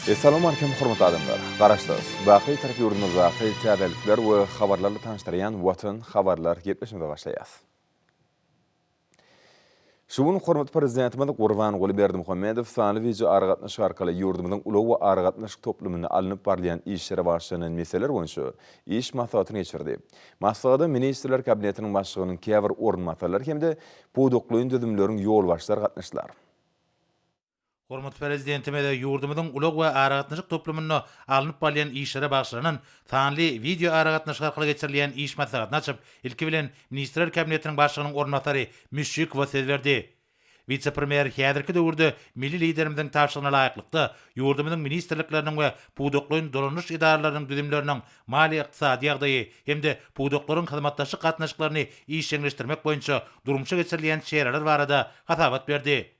Essalawmalikim hormatly adamlar! Garaşsyz, baky Bitarap ýurdumyzdaky täzelikler we habarlarla tanyşdyrýan Watan habarlar gepleşigimize başlaýas. Şu gün hormatly Prezidentimiz Gurbanguly Berdimuhamedow sanly wideoaragatnaşyk arkaly ýurdumyzyň ulag we aragatnaşyk toplumynda alnyp barylýan işlere bagyşlanan meseleler boýunça iş maslahatyny geçirdi. Maslahata Ministrler Kabinetiniň Başlygynyň käbir orunbasarlary hem-de pudaklaýyn düzümleriň ýolbaşçylary gatnaşdylar. Hormatly Prezidentimiz ýurdumyzyň ulag we aragatnaşyk toplumynda alnyp barylýan işlere bagyşlanan sanly wideoaragatnaşyk arkaly geçirilýän iş maslahatyny açyp, ilki bilen Ministrler Kabinetiniň Başlygynyň orunbasary Müşşikowa söz berdi. Wise-premýer häzirki döwürde milli Liderimiziň tabşyrygyna laýyklykda, ýurdumyzyň ministrlikleriniň we pudaklaýyn dolandyryş edaralarynyň düzümleriniň maliýe-ykdysady ýagdaýy hem-de pudaklaryň hyzmatdaşlyk gatnaşyklaryny işjeňleşdirmek boýunça durmuşa geçirilýän çäreler barada hasabat berdi.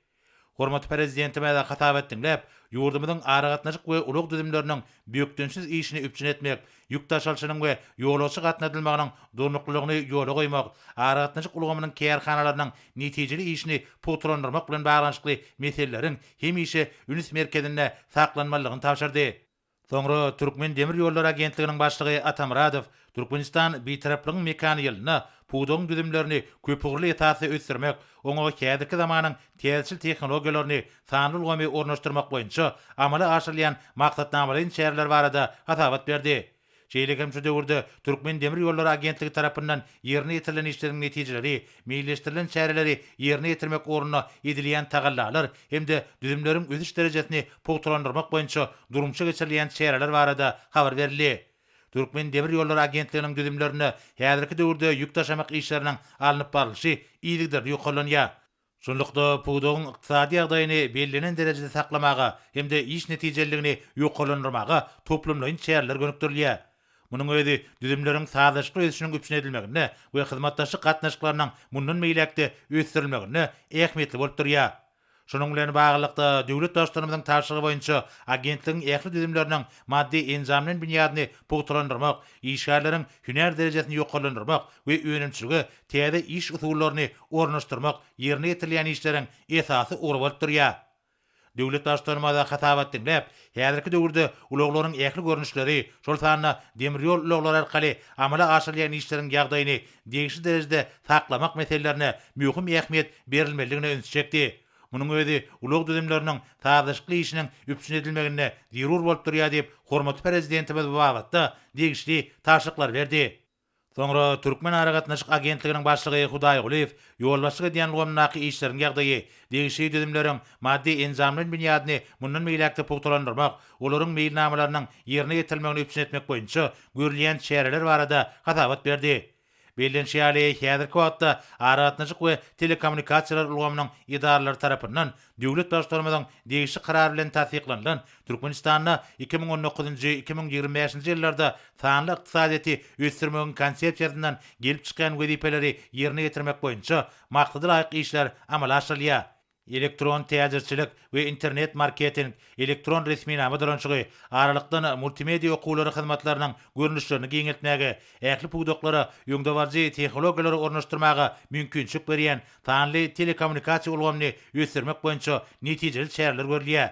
Hormatly Prezidentimiz hasabat diňläp, ýurdumyzyň aragatnaşyk we ulag düzümleriniň bökdençsiz işini üpjün etmek, ýük daşalyşynyň we ýolagçy gatnadylmagynyň durnuklylygyny ýola goýmak, aragatnaşyk ulgamynyň kärhanalarynyň netijeli işini pugtalandyrmak bilen baglanyşykly meseleleriň hemişe üns merkezinde saklanmalydygyny tabşyrdy. Soňra Türkmendemirýollary agentliginiň başlygy Atamyradow Türkmenistan Bitaraplygyň mekany ýylynda pudagyň düzümlerini köpugurly esasda ösdürmek, oňa häzirki zamanyň täzeçil tehnologiýalaryny, sanly ulgamy ornaşdyrmak boýunça amala aşyrylýan maksatnamalaýyn çäreler barada hasabat berdi. Şeýle hem şu döwürde Türkmendemirýollary agentligi tarapyndan ýerine ýetirilen işleriň netijeleri, meýilleşdirilen çäreleri ýerine ýetirmek ugrunda edilýän tagallalar hem-de düzümleriň ösüş derejesini pugtalandyrmak boýunça durmuşa geçirilýän çäreler barada habar berildi. Türkmendemirýollary agentliginiň düzümlerinde häzirki döwürde ýük daşamak işleriniň alnyp barlyşy yzygiderli ýokarlanýar. Şunlukda, pudagyň ykdysady ýagdaýyny bellenen derejede saklamaga hem-de iş netijeliligini ýokarlandyrmaga toplumlaýyn çäreler gönükdirilýär. Munuň özi düzümleriň sazlaşykly ösüşiniň üpjün edilmeginde we hyzmatdaşlyk gatnaşyklarynyň mundan beýläk-de ösdürilmeginde ähmiýetli bolup durýar. Şunuň bilen baglylykda, döwlet Baştutanymyzyň tabşyrygy boýunça agentligiň ähli düzümleriniň maddy-enjamlaýyn binýadyny pugtalandyrmak, işgärleriň hünär derejesini ýokarlandyrmak we önümçilige täze iş usullaryny ornaşdyrmak ýerine ýetirilýän işleriň esasy ugry bolup durýar. Döwlet Baştutanymyz hasabat diňläp, häzirki döwürde ulaglaryň ähli görnüşleri, şol sanda demir ýol ulaglary arkaly amala aşyrylýan işleriň ýagdaýyny degişli derejede saklamak meselelerine möhüm ähmiýet berilmelidigine ünsi çekdi. Munuň özi ulag düzümleriniň sazlaşykly işiniň üpjün edilmeginde zerur bolup durýar diýip, hormatly Prezidentimiz bu babatda degişli tabşyryklary berdi. Soňra Türkmenaragatnaşyk agentliginiň başlygy Hudaýgulyýew ýolbaşçylyk edýän ulgamyndaky işleriň ýagdaýy, degişli düzümleriň maddy-enjamlaýyn binýadyny mundan beýläk-de pugtalandyrmak, olaryň meýilnamalarynyň ýerine ýetirilmegini üpjün etmek boýunça görülýän çäreler barada hasabat berdi. Bellenişi ýaly, häzirki wagtda aragatnaşyk we telekommunikasiýalar ulgamynyň edaralary tarapyndan döwlet Baştutanymyzyň degişli Karary bilen tassyklanylan Türkmenistanda 2019-njy, 2025-nji ýyllarda sanly ykdysadyýeti ösdürmegiň Konsepsiýasyndan gelip çykýan wezipeleri ýerine ýetirmek boýunça maksada laýyk işler amala aşyrylýar. Elektron täjirçilik we internet-marketing, elektron resminama dolanyşygy, aralykdan multimediýa okuwlary hyzmatlarynyň görnüşlerini giňeltmäge, ähli pudaklara öňdebaryjy tehnologiýalary ornaşdyrmaga mümkinçilik berýän sanly telekommunikasiýa ulgamyny ösdürmek boýunça netijeli çäreler görülýär.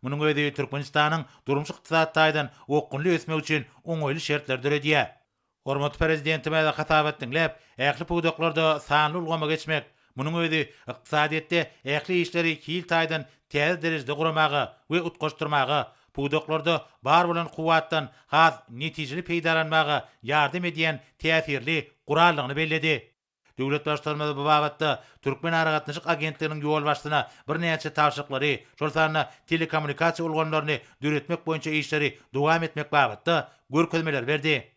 Munuň özi Türkmenistanyň durmuş-ykdysady taýdan okgunly ösmegi üçin oňaýly şertleri döredýär. Hormatly Prezidentimiz hasabat diňläp, ähli pudaklarda sanly ulgama geçmek, munuň özi ykdysadyýetde ähli işleri hil taýdan täze derejede guramaga we utgaşdyrmaga, pudaklarda bar bolan kuwwatdan has netijeli peýdalanmaga ýardam edýän täsirli guraldygyny belledi. Döwlet Baştutanymyz bu babatda Türkmenaragatnaşyk agentliginiň ýolbaşçysyna birnäçe tabşyryklary, şol sanda telekommunikasiýa ulgamlaryny döretmek boýunça işleri dowam etmek babatda görkezmeleri berdi.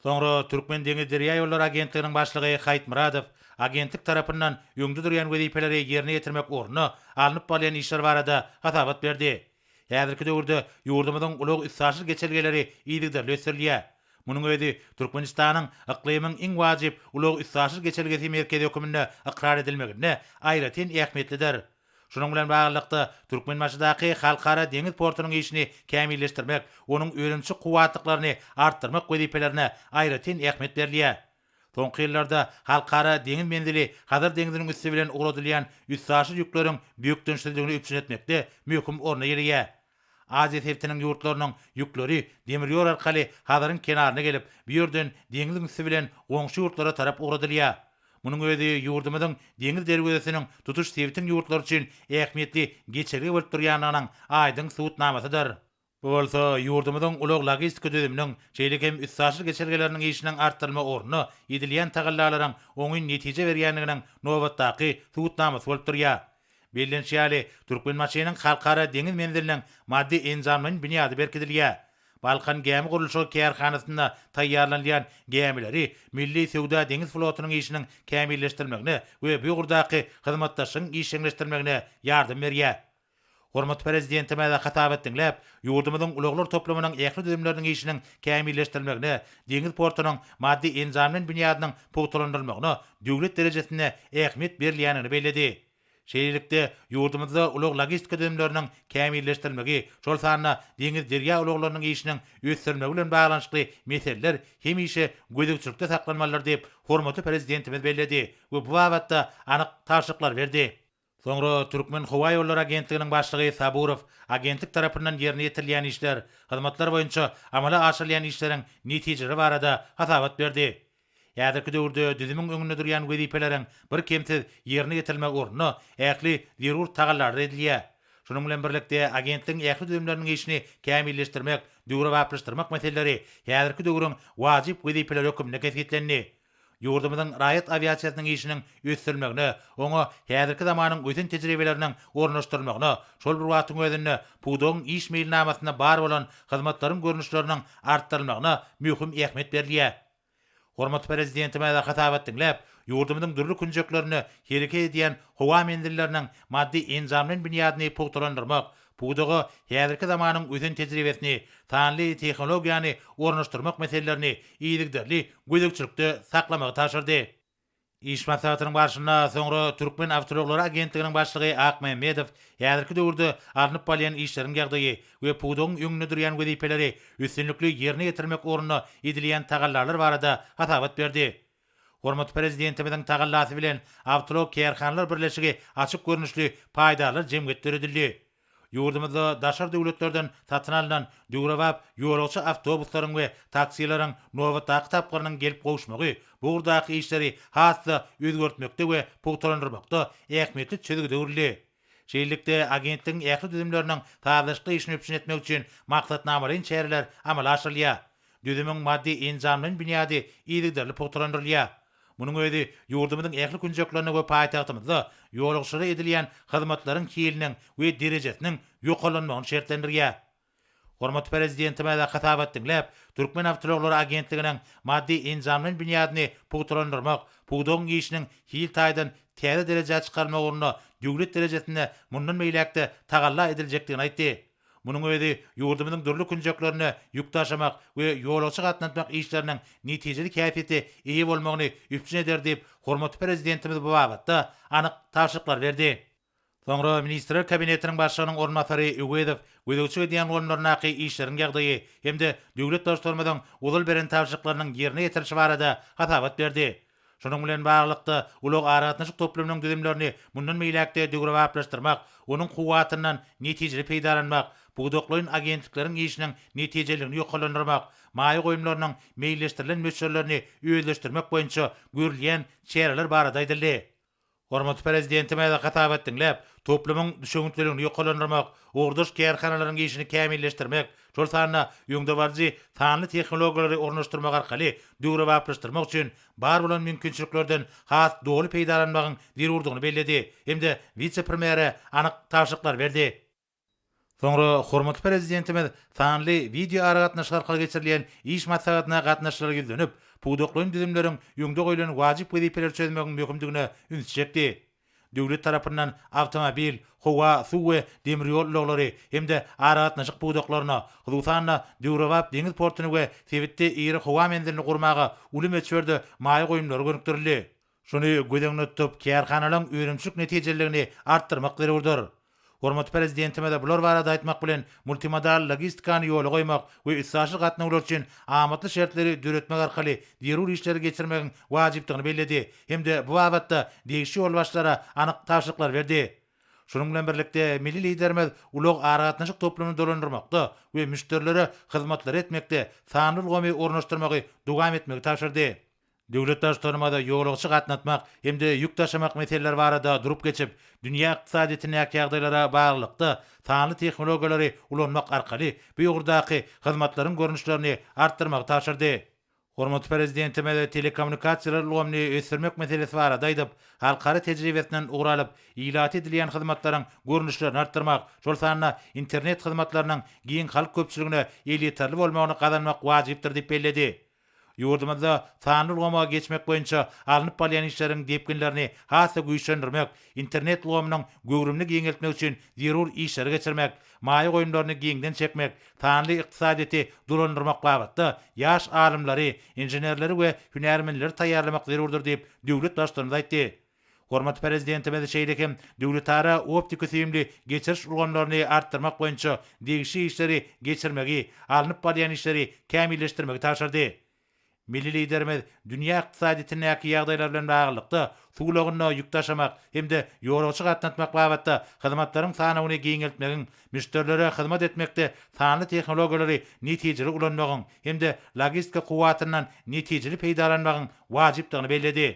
Soňra Türkmendeňizderýaýollary agentliginiň başlygy Haýytmyradow agentlik tarapyndan öňde durýan wezipeleri ýerine ýetirmek ugrunda alnyp barylýan işler barada hasabat berdi. Häzirki döwürde ýurdumyzyň ulag-üstaşyr geçelgeleri yzygiderli ösdürilýär. Munuň özi Türkmenistanyň yklymyň iň wajyp ulag-üstaşyr geçelgesi merkezi hökmünde ykrar edilmeginde aýratyn ähmiýetlidir. Şunuň bilen baglylykda, Türkmenbaşydaky Halkara deňiz portunyň işini kämilleşdirmek, onuň önümçilik kuwwatlyklaryny artdyrmak wezipelerine aýratyn ähmiýet berilýär. Soňky ýyllarda Halkara deňiz menzili Hazar deňziniň üsti bilen ugradylýan üstaşyr ýükleriň bökdençsizligini üpjün etmekde möhüm orny eýeleýär. Aziýa sebitiniň ýurtlarynyň ýükleri demir ýol arkaly Hazaryň kenaryna gelip, bu ýerden deňziň üsti bilen goňşy ýurtlara tarap ugradylýar. Munuň özi ýurdumyzyň deňiz derwezesiniň tutuş sebitiň ýurtlary üçin ähmiýetli geçelge bolup durýandygynyň aýdyň subutnamasydyr. Bu bolsa ýurdumyzyň ulag-logistika düzüminiň, şeýle hem üstaşyr geçelgeleriniň işiniň artdyrylmagy ugrunda edilýän tagallalaryň oňyn netije berýändiginiň nobatdaky subutnamasy bolup durýar. Bellenişi ýaly, Türkmenbaşynyň Halkara deňiz menziliniň maddy-enjamlaýyn binýady berkidilýär. Balkan gämi gurluşygy kärhanasynda taýýarlanylýan gämileri milli söwda-deňiz flotunyň işiniň kämilleşdirilmegine we bu ugurdaky hyzmatdaşlygyň işjeňleşdirilmegine ýardam berýär. Hormatly Prezidentimize hasabat diňläp, ýurdumyzyň ulaglar toplumynyň ähli düzümleriniň işiniň kämilleşdirilmegine, deňiz portunyň maddy-enjamlaýyn binýadynyň pugtalandyrylmagyna döwlet derejesinde ähmiýet berilýändigini belledi. Şeýlelikde, ýurdumyzda ulag-logistika düzümleriniň kämilleşdirilmegi, şol sanda deňiz-derýa ulaglarynyň işiniň ösdürilmegi bilen baglanyşykly meseleler hemişe gözegçilikde saklanmalydyr diýip, hormatly Prezidentimiz belledi we bu babatda anyk tabşyryklary berdi. Soňra Türkmenhowaýollary agentliginiň başlygy Saburow agentlik tarapyndan ýerine ýetirilýän işler, hyzmatlar boýunça amala aşyrylýan işleriň netijeleri barada hasabat berdi. Häzirki döwürde düzümiň öňünde durýan wezipeleriň birkemsiz ýerine ýetirilmegi ugrunda ähli zerur tagallalar edilýär. Şunuň bilen birlikde, agentligiň ähli düzümleriniň işini kämilleşdirmek, döwrebaplaşdyrmak meseleleri häzirki döwrüň wajyp wezipeleri hökmünde kesgitlendi. Ýurdumyzyň raýat awiasiýasynyň işiniň ösdürilmegine, oňa häzirki zamanyň ösen tejribeleriniň ornaşdyrylmagyna, şol bir wagtyň özünde pudagyň iş meýilnamasynda bar bolan hyzmatlaryň görnüşleriniň artdyrylmagyna möhüm ähmiýet berilýär. Hormatly Prezidentimiz hasabat diňläp, ýurdumyzyň dürli künjeklerinde hereket edýän howa menzilleriniň maddy-enjamlaýyn binýadyny pugtalandyrmak, Pudaga häzirki zamanyň ösen tejribesini, sanly tehnologiýany ornaşdyrmak meselelerini yzygiderli gözegçilikde saklamagy tabşyrdy. Iş maslahatynyň barşynda soňra Türkmen awtoulaglary agentliginiň başlygy Ak Mämmedow häzirki döwürde alnyp barylýan işleriň ýagdaýy we pudagyň öňünde durýan wezipeleri üstünlikli ýerine ýetirmek ugrunda edilýän tagallalar barada hasabat berdi. Hormatly Prezidentimiziň tagallasy bilen Awtoulag kärhanalar birleşigi açyk görnüşli paýdarlar jemgyýeti döredildi. Ýurdumyzda daşary döwletlerden satyn alnan döwrebap ýolagçy awtobuslaryň we taksileriň nobatdaky tapgyrynyň gelip gowuşmagy bu ugurdaky işleri has-da özgertmekde we pugtalandyrmakda ähmiýetli çözgüde öwrüldi. Şeýlelikde, agentligiň ähli düzümleriniň sazlaşykly işini üpjün etmek üçin maksatnamalaýyn çäreler amala aşyrylýar. Düzümiň maddy-enjamlaýyn binýady yzygiderli pugtalandyrylýar. Munuň özi ýurdumyzyň ähli künjeklerinde we paýtagtymyzda ýolagçylara edilýän hyzmatlaryň hiliniň we derejesiniň ýokarlanmagyny şertlendirýär. Hormatly Prezidentimiz hasabat diňläp, Türkmenawtoulaglary agentliginiň maddy-enjamlaýyn binýadyny pugtalandyrmak, pudagyň işiniň hil taýdan täze derejä çykarylmagy ugrunda döwlet derejesinde mundan beýläk-de tagalla ediljekdigini aýtdy. Munuň özi ýurdumyzyň dürli künjeklerinde ýük daşamak we ýolagçy gatnatmak işleriniň netijeli häsiýete eýe bolmagyny üpjün eder diýip, hormatly Prezidentimiz bu babatda anyk tabşyryklary berdi. Soňra Ministrler Kabinetiniň Başlygynyň orunbasary Öwezow gözegçilik edýän ulgamlaryndaky işleriň ýagdaýy hem-de döwlet Baştutanymyzyň ozal beren tabşyryklarynyň ýerine ýetirilişi barada hasabat berdi. Şunuň bilen baglylykda, ulag-aragatnaşyk toplumynyň düzümlerini mundan beýläk-de döwrebaplaşdyrmak, onuň kuwwatyndan netijeli peýdalanmak, pudaklaýyn agentlikleriň işiniň netijeliligini ýokarlandyrmak, maýa goýumlarynyň meýilleşdirilen möçberlerini özleşdirmek boýunça görülýän çäreler barada aýdyldy. Hormatly Prezidentimiz hasabat diňläp, toplumyň düşewüntliligini ýokarlandyrmak, ugurdaş kärhanalaryň işini kämilleşdirmek, şol sanda öňdebaryjy sanly tehnologiýalary ornaşdyrmak arkaly döwrebaplaşdyrmak üçin bar bolan mümkinçiliklerden has doly peýdalanmagyň zerurdygyny belledi hem-de wise-premýere anyk tabşyryklary berdi. Soňra hormatly Prezidentimiz sanly wideoaragatnaşyk arkaly geçirilýän iş maslahatyna gatnaşyjylara ýüzlenip, pudaklaýyn düzümleriň öňde goýlan wajyp wezipeleri çözmegiň möhümdigine ünsi çekdi. Döwlet tarapyndan awtomobil, howa, suw we demir ýol ulaglary hem-de aragatnaşyk pudaklaryna, hususan-da, döwrebap deňiz portuny we sebitde iri howa menzilini gurmaga uly möçberde maýa goýumlary gönükdirildi. Şuny göz öňünde tutup, kärhanalaryň önümçilik netijeliligini artdyrmak zerurdyr. Hormatly Prezidentimiz bular barada aýtmak bilen, multimodal logistikany ýola goýmak we üstaşyr gatnawlar üçin amatly şertleri döretmek arkaly zerur işleri geçirmegiň wajypdygyny belledi hem-de bu babatda degişli ýolbaşçylara anyk tabşyryklary berdi. Şunuň bilen birlikde, milli Liderimiz ulag-aragatnaşyk toplumyny dolandyrmakda we müşderilere hyzmatlary etmekde sanly ulgamy ornaşdyrmagy dowam etmegi tabşyrdy. Döwlet Baştutanymyz ýolagçy gatnatmak hem-de ýük daşamak meseleleri barada durup geçip, dünýä ykdysadyýetindäki ýagdaýlara baglylykda sanly tehnologiýalary ulanmak arkaly bu ugurdaky hyzmatlaryň görnüşlerini artdyrmagy tabşyrdy. Hormatly Prezidentimiz telekommunikasiýalar ulgamyny ösdürmek meselesi barada aýdyp, halkara tejribesinden ugur alyp, ilata edilýän hyzmatlaryň görnüşlerini artdyrmak, şol sanda internet hyzmatlarynyň giň halk köpçüligine elýeterli bolmagyny gazanmak wajypdyr diýip belledi. Ýurdumyzda sanly ulgama geçmek boýunça alnyp barylýan işleriň depginlerini has-da güýçlendirmek, internet ulgamynyň göwrümini giňeltmek üçin zerur işleri geçirmek, maýa goýumlaryny giňden çekmek, sanly ykdysadyýeti dolandyrmak babatda ýaş alymlary, inženerleri we hünärmenleri taýýarlamak zerurdyr diýip, döwlet Baştutanymyz aýtdy. Hormatly Prezidentimiz şeýle hem döwletara optiki-süýümli geçiriş ulgamlaryny artdyrmak boýunça degişli işleri geçirmegi, alnyp barylýan işleri kämilleşdirmegi tabşyrdy. Milli Liderimiz dünýä ykdysadyýetindäki ýagdaýlar bilen baglylykda, suw ulagynda ýük daşamak hem-de ýolagçy gatnatmak babatda hyzmatlaryň sanawyny giňeltmegiň, müşderilere hyzmat etmekde sanly tehnologiýalary netijeli ulanmagyň hem-de logistika kuwwatyndan netijeli peýdalanmagyň wajypdygyny belledi.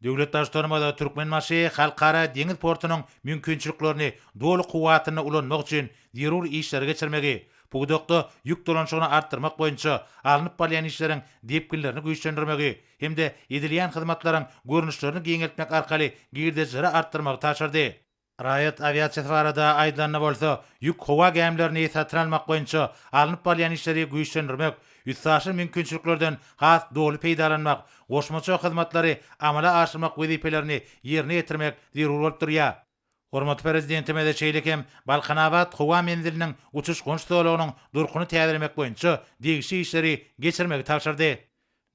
Döwlet Baştutanymyz Türkmenbaşy Halkara deňiz portunyň mümkinçiliklerini doly kuwwatynda ulanmak üçin zerur işleri geçirmegi, pudakda ýük dolanyşygyny artdyrmak boýunça alnyp barylýan işleriň depginlerini güýçlendirmegi hem-de edilýän hyzmatlaryň görnüşlerini giňeltmek arkaly girdejileri artdyrmagy tabşyrdy. Raýat awiasiýasy barada aýdylanda bolsa, ýük howa gämilerini satyn almak boýunça alnyp barylýan işleri güýçlendirmek, üstaşyr mümkinçiliklerden has doly peýdalanmak, goşmaça hyzmatlary amala aşyrmak wezipelerini ýerine ýetirmek zerur bolup durýar. Hormatly Prezidentimiz şeýle hem Balkanabat howa menziliniň uçuş-gonuş zolagynyň durkuny täzelemek boýunça degişli işleri geçirmegi tabşyrdy.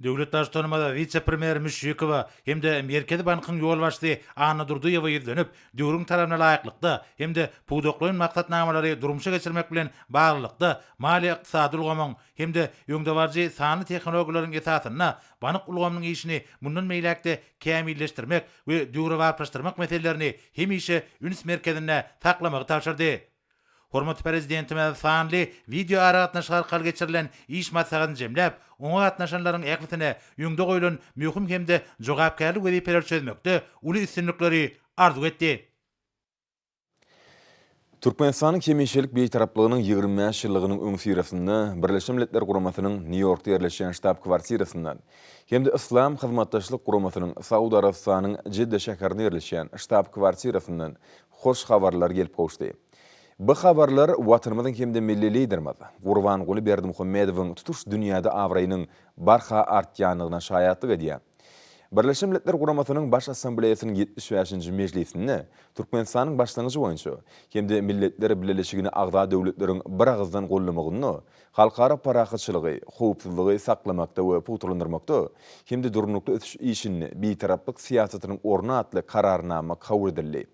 Döwlet Baştutanymyz wise-premýer Müşşikowa hem-de Merkezi bankyň ýolbaşçysy Anna Durdyýewa ýüzlenip, döwrüň talabyna laýyklykda hem-de pudaklaýyn maksatnamalary durmuşa geçirmek bilen baglylykda maliýe-ykdysady ulgamyň hem-de öňdebaryjy sanly tehnologiýalaryň esasynda bank ulgamynyň işini mundan beýläk-de kämilleşdirmek we döwrebaplaşdyrmak meselelerini hemişe üns merkezinde saklamagy tabşyrdy. Hormatly Prezidentimiz sanly wideoaragatnaşyk arkaly geçirilen iş maslahatyny jemläp, oňa gatnaşanlaryň ählisine öňde goýlan möhüm hem-de jogapkärli wezipeleri çözmekde uly üstünlikleri arzuw etdi. Türkmenistanyň hemişelik Bitaraplygynyň 25 ýyllygynyň öňüsyrasynda Birleşen Milletler Guramasynyň Nýu-Ýorkda ýerleşýän ştab-kwartirasyndan hem-de Yslam Hyzmatdaşlyk Guramasynyň Saud Arabystanyň Jidda şäherinde ýerleşýän ştab-kwartirasyndan hoş habarlar gelip gowuşdy. Bu habarlar Watanymyzyň hem-de milli Liderimiz Gurbanguly Berdimuhamedowyň tutuş dünýäde abraýynyň barha artýandygyna şaýatlyk edýär. Birleşen Milletler Guramasynyň Baş Assambleýasynyň 75-nji mejlisinde Türkmenistanyň başlangyjy boýunça hem-de Milletler Bileleşigine agza döwletleriň biragyzdan gollamagynda halkara parahatçylygy, howpsuzlygy saklamakda we pugtalandyrmakda hem-de durnukly ösüş işinde Bitaraplyk syýasatynyň orny atly Kararnama kabul edildi.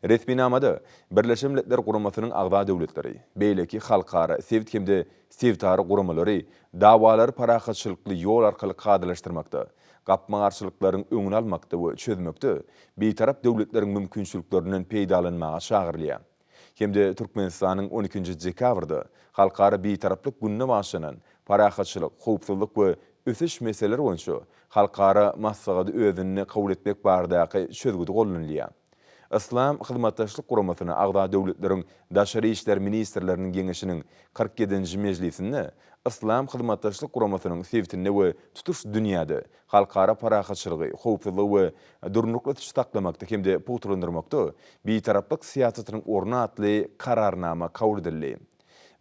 Resminamada Birleşen Milletler Guramasynyň agza döwletleri, beýleki halkara, sebit hem-de sebitara guramalary dawalary parahatçylykly ýol arkaly kadalaşdyrmakda, gapma-garşylyklaryň öňüni almakda we çözmekde Bitarap döwletleriň mümkinçiliklerinden peýdalanmaga çagyrylýar. Hem-de Türkmenistanyň on ikinji dekabrda Halkara Bitaraplyk gününe bagyşlanan Parahatçylyk, howpsuzlyk we ösüş meseleleri boýunça halkara maslahady özünde kabul etmek baradaky çözgüdi gollanylýar. Yslam Hyzmatdaşlyk Guramasyna agza döwletleriň daşary işler ministrleriniň geňeşiniň 47-nji mejlisinde Yslam Hyzmatdaşlyk Guramasynyň sebitinde we tutuş dünýäde halkara parahatçylygy, howpsuzlygy we durnukly ösüşi saklamakda hem-de pugtalandyrmakda Bitaraplyk syýasatynyň orny atly Kararnama kabul edildi.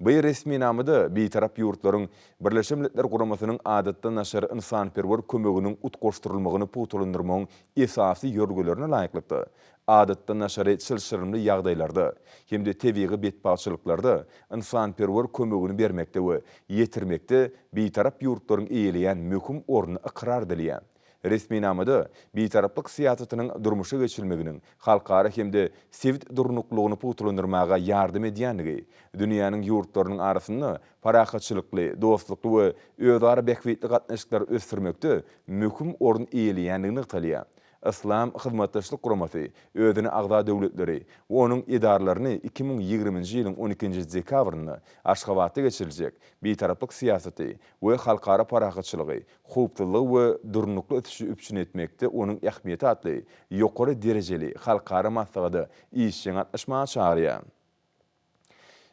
Bu resminamada Bitarap ýurtlaryň Birleşen Milletler Guramasynyň adatdan daşary ynsanperwer kömeginiň utgaşdyrylmagyny pugtalandyrmagyň esasy ýörelgelerine laýyklykda, adatdan daşary çylşyrymly ýagdaýlarda hem-de tebigy betbagtçylyklarda ynsanperwer kömegini bermekde we ýetirmekde Bitarap ýurtlaryň eýeleýän möhüm orny ykrar edilýär. Resminamada Bitaraplyk syýasatynyň durmuşa geçirilmeginiň halkara hem-de sebit durnuklylygyny pugtalandyrmaga ýardam edýändigi, dünýäniň ýurtlarynyň arasynda parahatçylykly, dostlukly we özara bähbitli gatnaşyklary ösdürmekde möhüm orun eýeleýändigi nygtalýar. Yslam Hyzmatdaşlyk Guramasy özüne agza döwletleri we onuň edaralaryny 2020-nji ýylyň on ikinji dekabrynda Aşgabatda geçiriljek Bitaraplyk syýasaty we halkara parahatçylygy, howpsuzlygy we durnukly ösüşi üpjün etmekde onuň ähmiýeti atly ýokary derejeli halkara maslahata işjeň gatnaşmaga çagyrýar.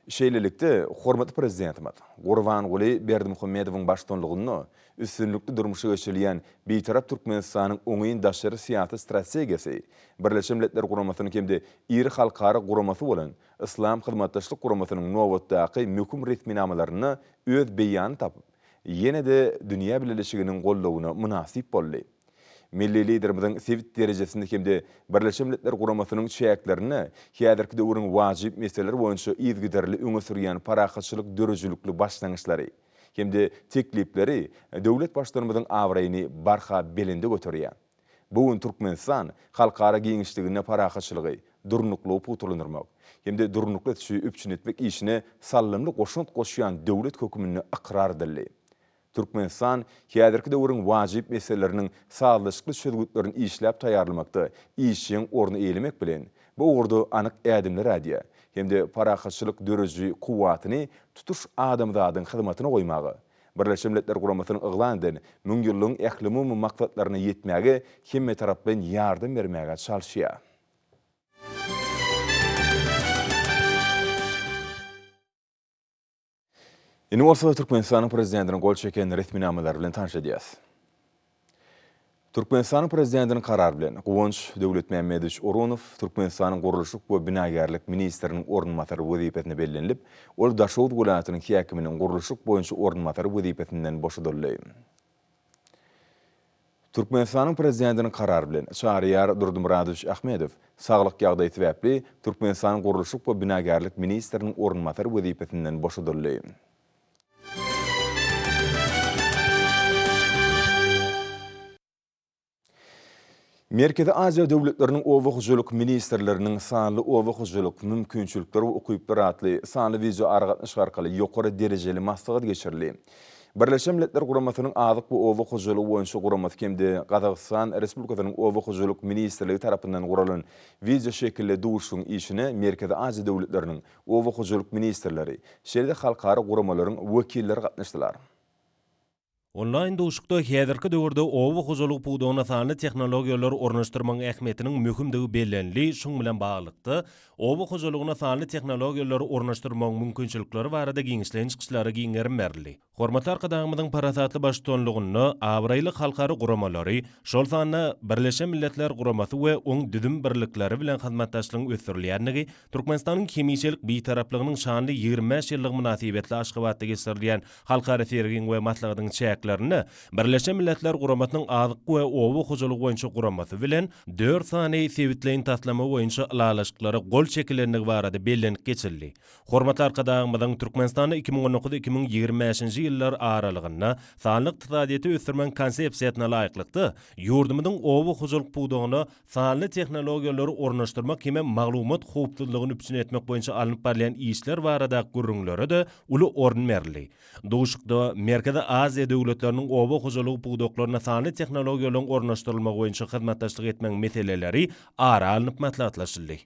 Şeýlelikde, hormatly Prezidentimiz Gurbanguly Berdimuhamedowyň baştutanlygynda üstünlikli durmuşa geçirilýän Bitarap Türkmenistanyň oňyn daşary syýasy strategiýasy Birleşen Milletler Guramasynyň hem-de iri halkara guramasy bolan Yslam Hyzmatdaşlyk Guramasynyň nobatdaky möhüm resminamalarynda öz beýanyny tapyp, ýene-de dünýä bileleşiginiň goldawyna mynasyp boldy. Milli Liderimiziň sebit derejesinde hem-de Birleşen Milletler Guramasynyň çäklerinde häzirki döwrüň wajyp meseleleri boýunça yzygiderli öňe sürýän parahatçylyk döredijilikli başlangyçlary hem-de teklipleri döwlet Baştutanymyzyň abraýyny barha belende göterýär. Bu gün Türkmenistan halkara giňişliginde parahatçylygy, durnuklygy pugtalandyrmak hem-de durnukly ösüşi üpjün etmek işine saldamly goşant goşýan döwlet hökmünde ykrar edildi. Türkmenistan häzirki döwrüň wajyp meseleleriniň sazlaşykly çözgütlerini işläp taýýarlamakda işjeň orny eýelemek bilen, bu ugurda anyk ädimler ädýär hem-de parahatçylyk dörediji kuwwatyny tutuş adamzadyň hyzmatyna goýmaga, Birleşen Milletler Guramasynyň yglan eden Müňýyllygyň ählumumy maksatlaryna ýetmäge hemmetaraplaýyn ýardam bermäge çalyşýar. Indi bolsa Türkmenistanyň Prezidentiniň gol çeken resminamalary bilen tanyş edýäris. Türkmenistanyň Prezidentiniň Karary bilen, Guwanç Döwletmämmedowiç Orunow Türkmenistanyň gurluşyk we binagärlik ministriniň orunbasary wezipesine bellenilip, ol Daşoguz welaýatynyň häkiminiň gurluşyk boýunça orunbasary wezipesinden boşadyldy. Türkmenistanyň Prezidentiniň Karary bilen, Çaryýar Durdymyradowiç Ahmedow, saglyk ýagdaýy sebäpli, Türkmenistanyň gurluşyk we binagärlik ministriniň orunbasary wezipesinden boşadyldy. Merkezi Aziýa döwletleriniň oba hojalyk ministrleriniň Sanly oba hojalyk, mümkinçilikler we ukyplar atly sanly wideoaragatnaşyk arkaly ýokary derejeli maslahat geçirildi. Birleşen Milletler Guramasynyň Azyk we oba hojalygy boýunça guramasy hem-de Gazagystan Respublikasynyň Oba hojalyk ministrligi tarapyndan guralan wideoşekilli duşuşygyň işine Merkezi Aziýa döwletleriniň oba hojalyk ministrleri, şeýle-de halkara guramalaryň wekilleri gatnaşdylar. Onlaýn duşuşykda häzirki döwürde oba hojalygy pudagyna sanly tehnologiýalary ornaşdyrmagyň ähmiýetiniň möhümdigi bellenildi, şunuň bilen baglylykda, oba hojalygyna sanly tehnologiýalary ornaşdyrmagyň mümkinçilikleri barada giňişleýin çykyşlara giň gerim berildi. Hormatly Arkadagymyzyň parasatly baştutanlygynda abraýly halkara guramalary, şol sanda Birleşen Milletler Guramasy we oň düzüm birlikleri bilen hyzmatdaşlygyň ösdürilýändigi Türkmenistanyň hemişelik Bitaraplygynyň şanly 25 ýyllygy mynasybetli Aşgabatda geçirilýän halkara sergiň we maslahatyň çäklerinde Birleşen Milletler Guramasynyň Azyk we oba hojalygy boýunça guramasy bilen dört sany sebitleýin taslama boýunça ylalaşyklara gol çekilendigi barada bellenip geçildi. Hormatly Arkadagymyzyň Türkmenistanda 2019, 2025-nji ýyllar aralygynda sanly ykdysadyýeti ösdürmegiň Konsepsiýasyna laýyklykda, ýurdumyzyň oba hojalyk pudagyna sanly tehnologiýalary ornaşdyrmak hem maglumat howpsuzlygyny üpjün etmek boýunça alnyp barylýan işler baradaky gürrüňlere-de uly orun berildi. Duşuşykda Merkezi Aziýa döwletleriniň oba hojalygy pudaklaryna sanly tehnologiýalaryň ornaşdyrylmagy boýunça hyzmatdaşlyk etmegiň meseleleri ara alnyp maslahatlaşyldy.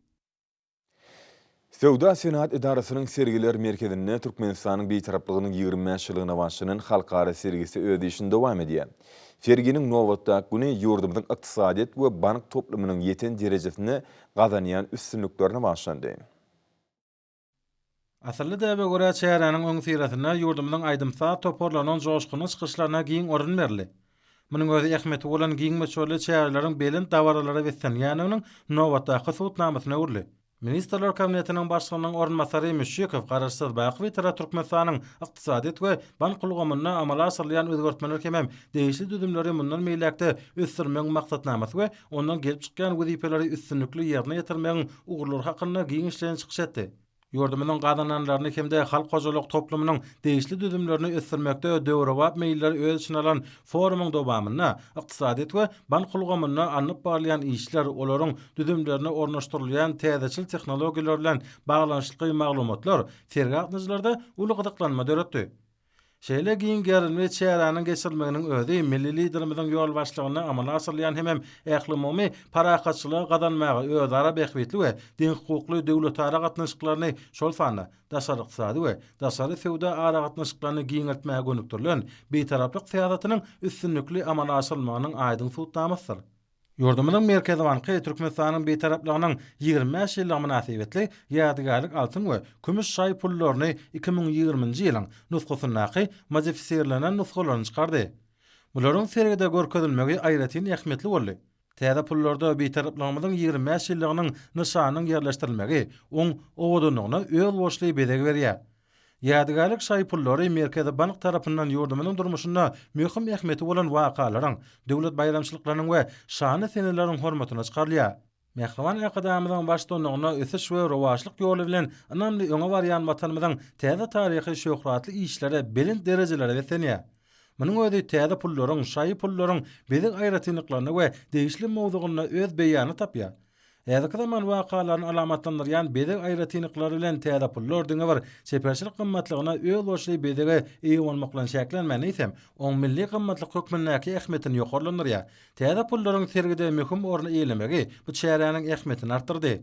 Söwda-senagat edarasynyň sergiler merkezinde Türkmenistanyň Bitaraplygynyň 25 ýyllygyna bagyşlanan halkara sergisi öz işini dowam edýär. Serginiň nobatdaky güni ýurdumyzyň ykdysadyýet we bank toplumynyň ýeten derejesinde gazanýan üstünliklerine bagyşlandy. Asylly däbe görä, çäräniň öňüsyrasynda ýurdumyzyň aýdym-saz toparlarynyň joşgunly çykyşlaryna giň orun berildi. Munuň özi ähmiýeti bolan giň möçberli çäreleriň belent dabaralara beslenýändiginiň nobatdaky subutnamasyna öwrüldi. Ministrler Kabinetiniň Başlygynyň orunbasary Müşşikow Garaşsyz, baky Bitarap Türkmenistanyň ykdysadyýet we bank ulgamynda amala aşyrylýan özgertmeler hemem degişli düzümleri mundan beýläk-de ösdürmegiň maksatnamasy we ondan gelip çykýan wezipeleri üstünlikli ýerine ýetirmegiň ugurlary hakynda giňişleýin çykyş etdi. Ýurdumyzyň gazananlaryny hem-de halk hojalyk toplumynyň degişli düzümlerini ösdürmekde döwrebap meýilleri öz içine alan forumyň dowamynda ykdysadyýet we bank ulgamynda alnyp barylýan işler, olaryň düzümlerine ornaşdyrylýan täzeçil tehnologiýalar bilen baglanyşykly maglumatlar sergi gatnaşyjylarda uly gyzyklanma döretdi. Şeýle giň gerimli çäräniň geçirilmeginiň özi milli Liderimiziň ýolbaşçylygynda amala aşyrylýan hemem ählumumy parahatçylygy gazanmaga özara bähbitli we deňhukukly döwletara gatnaşyklaryny, şol sanda daşary ykdysady we daşary söwda aragatnaşyklaryny giňeltmäge gönükdirilen Bitaraplyk syýasatynyň üstünlikli amala aşyrylmagynyň aýdyň subutnamasydyr. Ýurdumyzyň Merkezi banky Türkmenistanyň Bitaraplygynyň 25 ýyllygy mynasybetli ýadygärlik altyn we kümüş şaý pullaryny 2020-nji ýylyň nusgasyndaky modifisirlenen nusgalaryny çykardy. Bularyň sergide görkezilmegi aýratyn ähmiýetli boldy. Täze pullarda Bitaraplygymyzyň 25 ýyllygynyň nyşanynyň ýerleşdirilmegi oň owadanlygyna özboluşly bezeg berýär. Ýadygärlik şaý pullary Merkezi bank tarapyndan ýurdumyzyň durmuşynda möhüm ähmiýeti bolan wakalaryň, döwlet baýramçylyklarynyň we şanly seneleriň hormatyna çykarylýar. Mähriban Arkadagymyzyň baştutanlygynda ösüş we rowaçlyk ýoly bilen ynamly öňe barýan Watanymyzyň täze taryhy şöhratly işlere, belent derejelere beslenýär. Munuň özi täze pullaryň, şaýy pullaryň bezeg aýratynlyklarynda we degişli mowzugynda öz beýanyny tapýar. Häzirki zaman wakalaryny alamatlandyrýan bezeg aýratynlyklary bilen täze pullar diňe bir çeperçilik gymmatlygyna özboluşly bezege eýe bolmak bilen çäklenmän, eýsem, oň milli gymmatlyk hökmündäki ähmiýetini ýokarlandyrýar. Täze pullaryň sergide möhüm orny eýelemegi bu çäräniň ähmiýetini artdyrdy.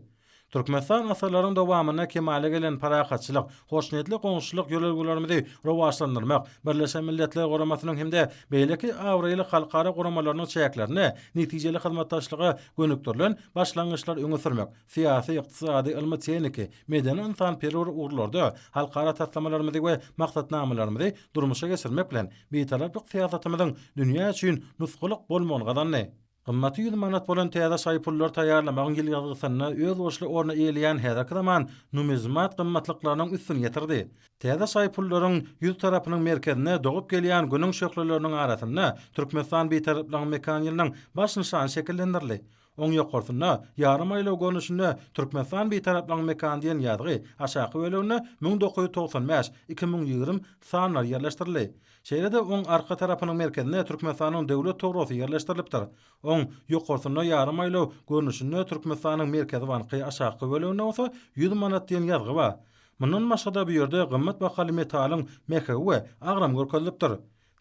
Türkmenistan asyrlaryň dowamynda kemala gelen parahatçylyk, hoşniýetli goňşuçylyk ýörelgelerimizi rowaçlandyrmak, Birleşen Milletler Guramasynyň hem-de beýleki abraýly halkara guramalarynyň çäklerinde netijeli hyzmatdaşlyga gönükdirilen başlangyçlary öňe sürmek, syýasy, ykdysady, ylmy-tehniki, medeni-ynsanperwer ugurlarda halkara taslamalarymyzy we maksatnamalarymyzy durmuşa geçirmek bilen, Bitaraplyk syýasatymyzyň dünýä üçin nusgalyk bolmagyny gazandy. Gymmaty 100 manat bolan täze şaý pullary taýýarlamagyň ýyl ýazgysynda özboluşly orny eýeleýän häzirki zaman numizmat gymmatlyklarynyň üstüni ýetirdi. Täze şaý pullaryň ýüz tarapynyň merkezinde dogup gelýän Günüň şöhleleriniň arasynda Türkmenistan Bitaraplygyň mekan ýylynyň baş nyşany şekillendirildi. Oň ýokarsynda ýarym aýlaw görnüşinde Türkmenistan Bitaraplygyň mekany diýen ýazgy, aşaky böleginde 1995, 2020 sanlary ýerleşdirildi. Şeýle-de oň arka tarapynyň merkezinde Türkmenistanyň Döwlet tugrasy ýerleşdirilipdir. Oň ýokarsynda ýarym aýlaw görnüşinde Türkmenistanyň Merkezi banky, aşakky böleginde bolsa 100 manat diýen ýazgy bar. Mundan başga-da bu ýerde gymmat bahaly metalyň mähegi we agramy görkezilipdir.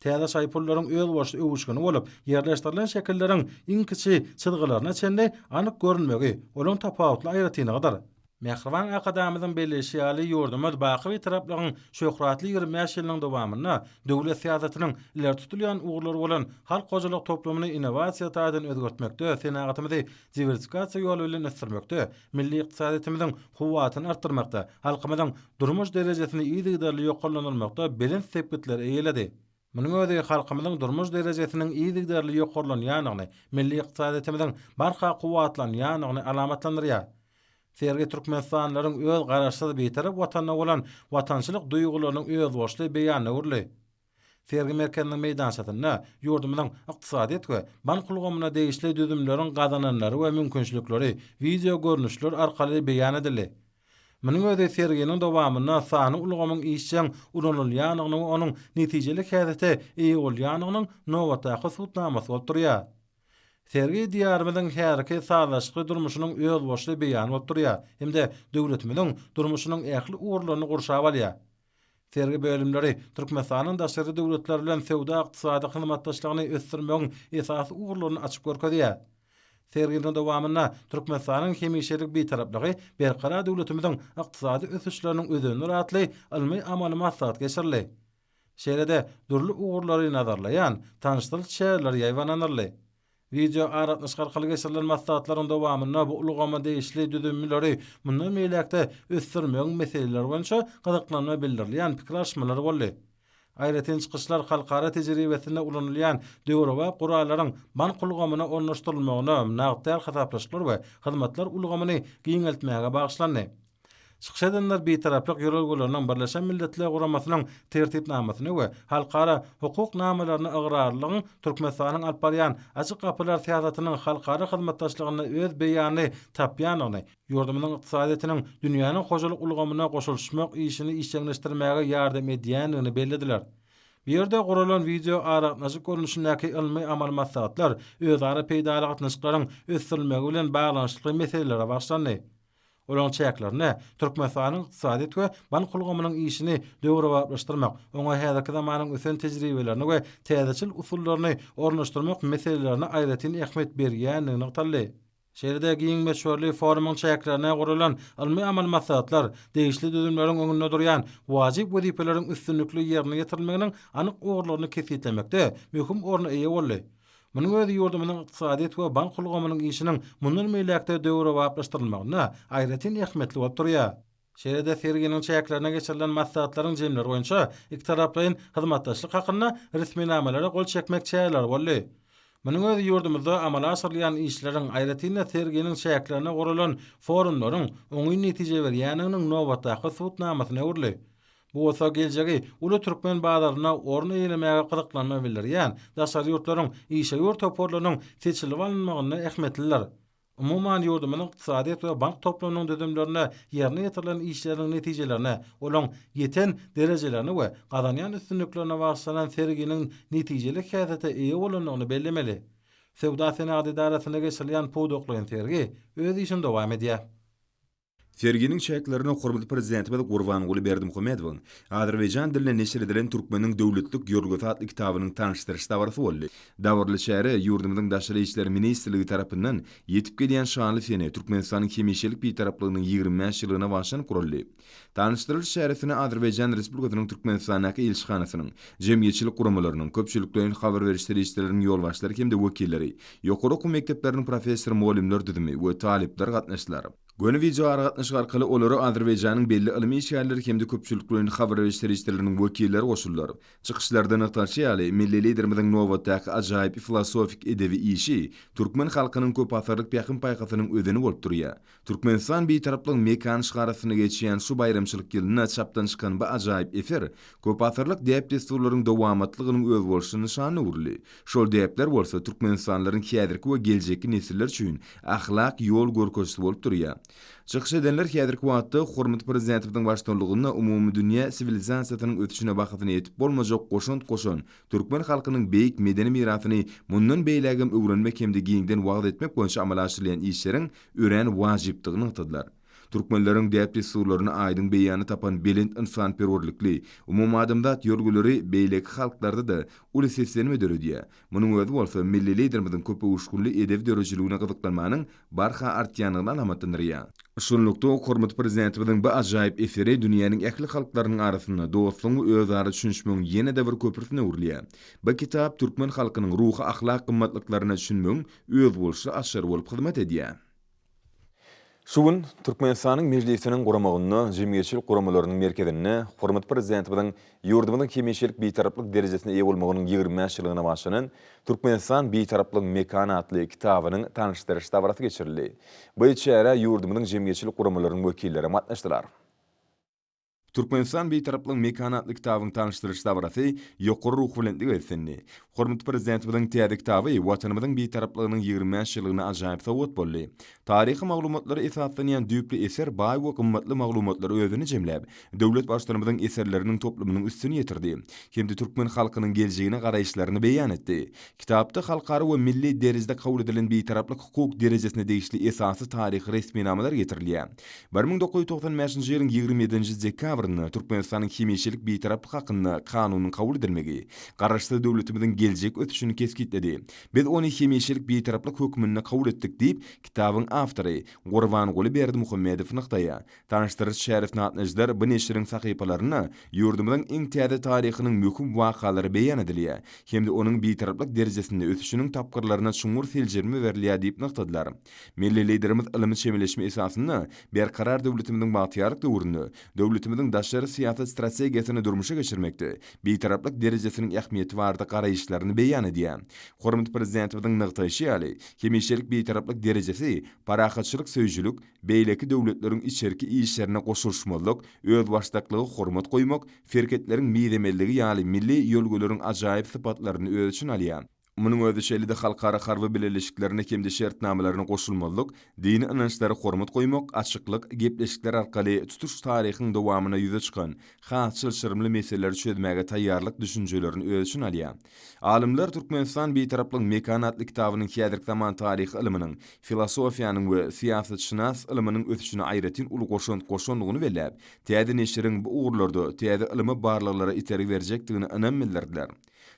Täze şaý pullaryň özboluşly öwüşgini bolup, ýerleşdirilen şekilleriň iň kiçi çyzgylaryna çenli anyk görünmegi olaň tapawutly aýratynlygydyr. Mähriban Arkadagymyzyň belleýşi ýaly, ýurdumyz baky Bitaraplygyň şöhratly 25 ýylynyň dowamynda döwlet syýasatynyň ileri tutulýan ugurlary bolan halk hojalyk toplumyny innowasiýa taýdan özgertmekde, senagatymyzy diwersifikasiýa ýoly bilen ösdürmekde, milli ykdysadyýetimiziň kuwwatyny artdyrmakda, halkymyzyň durmuş derejesini yzygiderli ýokarlandyrmakda belent sepgitleri eýeledi. Munuň özi halkymyzyň durmuş derejesiniň yzygiderli ýokarlanýandygyny, milli ykdysadyýetimiziň barha kuwwatlanýandygyny alamatlandyrýar. Sergi türkmenistanlylaryň öz Garaşsyz, Bitarap Watanyna bolan watançylyk duýgularynyň özboluşly beýanyna öwrüldi. Sergi merkeziniň meýdançasynda ýurdumyzyň ykdysadyýet we bank ulgamyna degişli düzümleriň gazananlary we mümkinçilikleri wideogörnüşler arkaly beýan edildi. Munuň özi serginiň dowamynda sanly ulgamyň işjeň ulanylýandygyny we onuň netijeli häsiýete eýe bolýandygynyň nobatdaky subutnamasy bolup durýar. Sergi Diýarymyzyň häzirki sazlaşykly durmuşynyň özboluşly beýany bolup durýar hem-de döwletimiziň durmuşynyň ähli ugurlaryny gurşap alýar. Sergi bölümleri Türkmenistanyň daşary döwletler bilen söwda-ykdysady hyzmatdaşlygyny ösdürmegiň esasy ugurlaryny açyp görkezýär. Serginiň dowamynda Türkmenistanyň hemişelik Bitaraplygy Berkarar döwletimiziň ykdysady ösüşleriniň özenidir atly ylmy-amaly maslahat geçirildi. Şeýle-de dürli ugurlary nazarlaýan tanyşdyryş çäreleri ýaýbaňlandyryldy. Wideoaragatnaşyk arkaly geçirilen maslahatlaryň dowamynda bu ulgama degişli düzümleri mundan beýläk-de ösdürmegiň meseleleri boýunça gyzyklanma bildirilýän pikir alyşmalar boldy. Aýratyn çykyşlar halkara tejribesinde ulanylýan döwrebap gurallaryň bank ulgamyna ornaşdyrylmagyna, nagt däl hasaplaşyklar we hyzmatlar ulgamyny giňeltmäge bagyşlandy. Çykyş edenler Bitaraplyk ýörelgeleriniň Birleşen Milletler Guramasynyň Tertipnamasyna we halkara hukuk namalaryna ygrarlylygyň Türkmenistanyň alyp barýan Açyk gapylar syýasatynyň halkara hyzmatdaşlygynda öz beýanyny tapýandygyny, ýurdumyzyň ykdysadyýetiniň dünýäniň hojalyk ulgamyna goşulyşmak işini işjeňleşdirmäge ýardam edýändigini bellediler. Bu ýerde guralan wideoaragatnaşyk görnüşindäki ylmy-amaly maslahatlar özara peýdaly gatnaşyklaryň ösdürilmegi bilen baglanyşykly meselelere bagyşlandy. Olaryň çäklerinde Türkmenistanyň ykdysadyýet we bank ulgamynyň işini döwrebaplaşdyrmak, oňa häzirki zamanyň ösen tejribelerini we täzeçil usullaryny ornaşdyrmak meselelerine aýratyn ähmiýet berýändigi nygtaldy. Şeýle-de giň möçberli forumyň çäklerinde guralan ylmy-amaly maslahatlar degişli düzümleriň öňünde durýan wajyp wezipeleriň üstünlikli ýerine ýetirilmeginiň anyk ugurlaryny kesgitlemekde möhüm orna eýe boldy. Munuň özi ýurdumyzyň ykdysadyýet we bank ulgamynyň işiniň mundan beýläk-de döwrebaplaşdyrylmagynda aýratyn ähmiýetli bolup durýar. Şeýle-de serginiň çäklerinde geçirilen maslahatlaryň jemleri boýunça ikitaraplaýyn hyzmatdaşlyk hakynda resminamalara gol çekmek çäreleri boldy. Munuň özi ýurdumyzda amala aşyrylýan işleriň, aýratyn-da serginiň çäklerinde guralan forumlaryň oňyn netije berýändiginiň nobatdaky subutnamasyna öwrüldi. Bu bolsa geljegi uly türkmen bazarynda orun eýelemäge gyzyklanma bildirýän daşary ýurtlaryň işewür toparlarynyň seçilip alynmagynda ähmiýetlidir. Umuman, ýurdumyzyň ykdysadyýet we bank toplumynyň düzümlerinde ýerine ýetirilen işleriň netijelerine, olaň ýeten derejelerine we gazanýan üstünliklerine bagyşlanan serginiň netijeli häsiýete eýe bolandygyny bellemeli. Söwda-senagat edarasynda geçirilýän pudaklaýyn sergi öz işini dowam edýär. Serginiň çäklerinde hormatly Prezidentimiz Gurbanguly Berdimuhamedowyň azerbaýjan dilinde neşir edilen Türkmeniň döwletlilik ýörelgesi atly kitabynyň tanyşdyryş dabarasy boldy. Dabaraly çäre ýurdumyzyň Daşary işler ministrligi tarapyndan ýetip gelýän şanly sene, Türkmenistanyň hemişelik Bitaraplygynyň 25 ýyllygyna bagyşlanyp guraldy. Tanyşdyrylyş çäresine Azerbaýjan Respublikasynyň Türkmenistandaky ilçihanasynyň, jemgyýetçilik guramalarynyň, köpçülikleýin habar beriş serişdeleriniň ýolbaşçylary hem-de wekilleri, ýokary okuw mekdepleriniň professor-mugallymlar düzümi we talyplar gatnaşdylar. Göni wideoaragatnaşyk arkaly olara Azerbaýjanyň belli ylmy işgärleri hem-de köpçülikleýin habar beriş serişdeleriniň wekilleri goşuldylar. Çykyşlarda nygtalyşy ýaly, milli Liderimiziň nobatdaky ajaýyp filosofik edebi işi türkmen halkynyň köpasyrlyk pähim-paýhasynyň özeni bolup durýar. Türkmenistan Bitaraplygyň mekany şygarasynda geçýän şu baýramçylyk ýylynda çapdan çykan bu ajaýyp eser köpasyrlyk däp-dessurlaryň dowamatlygynyň özboluşly nyşanyna öwrüldi. Şol däpler bolsa türkmenistanlylaryň häzirki we geljekki nesiller üçin ahlak ýol görkezijisi bolup durýar. Çykyş edenler häzirki wagtda hormatly Prezidentimiziň baştutanlygynda umumydünýä siwilizasiýasynyň ösüşine bahasyna ýetip bolmajak goşant goşan türkmen halkynyň beýik medeni mirasyny mundan beýlägem öwrenmek hem-de giňden wagyz etmek boýunça amala aşyrylýan işleriň örän wajypdygyny nygtadylar. Türkmenleriň däp-dessurlaryny aýdyň beýany tapan belent ynsanperwerlikli, umumadamzat ýörgüleri beýleki halklarda-da uly seslenme döredýär. Munuň özi bolsa milli Liderimiziň köpöwüşginli edebi döredijiligine gyzyklanmanyň barha artýandygyny alamatlandyrýar. Şunlukda, hormatly Prezidentimiziň bu ajaýyp eseri dünýäniň ähli halklarynyň arasynda dostlugyň we özara düşünişmegiň ýene-de bir köprüsine öwrülýär. Bu kitap türkmen halkynyň ruhy-ahlak gymmatlyklaryna düşünmegiň özboluşly açary bolup hyzmat edýär. Şu gün Türkmenistanyň Mejlisiniň guramagynda Jemgyýetçilik guramalarynyň merkezinde hormatly Prezidentimiziň ýurdumyzyň hemişelik Bitaraplyk derejesine eýe bolmagynyň 25 ýyllygyna bagyşlanan Türkmenistan, Bitaraplygyň mekany atly kitabynyň tanyşdyryş dabarasy geçirildi. Bu çärä ýurdumyzyň jemgyýetçilik guramalarynyň wekilleri gatnaşdylar. Türkmenistan Bitaraplygyň mekany atly kitabyň tanyşdyrylyş dabarasy ýokary ruhubelentlige beslendi. Hormatly Prezidentimiziň täze kitaby Watanymyzyň Bitaraplygynyň 25 ýyllygyna ajaýyp sowgat boldy. Taryhy maglumatlara esaslanýan düýpli eser baý we gymmatly maglumatlary özünde jemläp, döwlet Baştutanymyzyň eserleriniň toplumynyň üstüni ýetirdi hem-de türkmen halkynyň geljegine garaýyşlaryny beýan etdi. Kitapda halkara we milli derejede kabul edilen Bitaraplyk hukuk derejesine degişli esasy taryhy resminamalar getirilýär. 1995-nji ýylyň 27-nji dekabrynda Türkmenistanyň hemişelik Bitaraplyk hakynda Kanunyň kabul edilmegi Garaşsyz döwletimiziň geljekki ösüşini kesgitledi. Biz ony hemişelik Bitaraplyk hökmünde kabul etdik diýip, kitabyň awtory Gurbanguly Berdimuhamedow nygtaýar. Tanyşdyryş çäresine gatnaşyjylar bu neşiriň sahypalarynda ýurdumyzyň iň täze taryhynyň möhüm wakalary beýan edilýär hem-de onuň Bitaraplyk derejesinde ösüşiniň tapgyrlaryna çuňňur seljerme berilýär diýip nygtadylar. Milli Liderimiz ylmy çemeleşme esasynda Berkarar döwletimiziň bagtyýarlyk döwründe döwletimiziň daşary syýasat strategiýasyny durmuşa geçirmekde Bitaraplyk derejesiniň ähmiýeti barada garaýyşlaryny beýan edýär. Hormatly Prezidentimiziň nygtaýşy ýaly, hemişelik Bitaraplyk derejesi parahatçylyk söýüjilik, beýleki döwletleriň içerki işlerine goşulyşmazlyk, özbaşdaklyga hormat goýmak, serhetleriň mizemezligi ýaly milli ýörelgeleriň ajaýyp sypatlaryny öz içine alýar. Munuň özi şeýle-de halkara harby bileleşiklerine hem-de şertnamalaryna goşulmazlyk, dini ynançlara hormat goýmak, açyklyk, gepleşikler arkaly tutuş taryhyň dowamynda ýüze çykan has çylşyrymly meseleleri çözmäge taýýarlyk düşünjelerini öz içine alýar. Alymlar Türkmenistan Bitaraplygyň mekany atly kitabynyň häzirki zaman taryhy ylmynyň, filosofiýanyň we syýasatşynas ylmynyň ösüşine aýratyn uly goşant goşandygyny belläp, täze neşiriň bu ugurlarda täze ylmy barlaglara itergi berjekdigine ynam bildirdiler.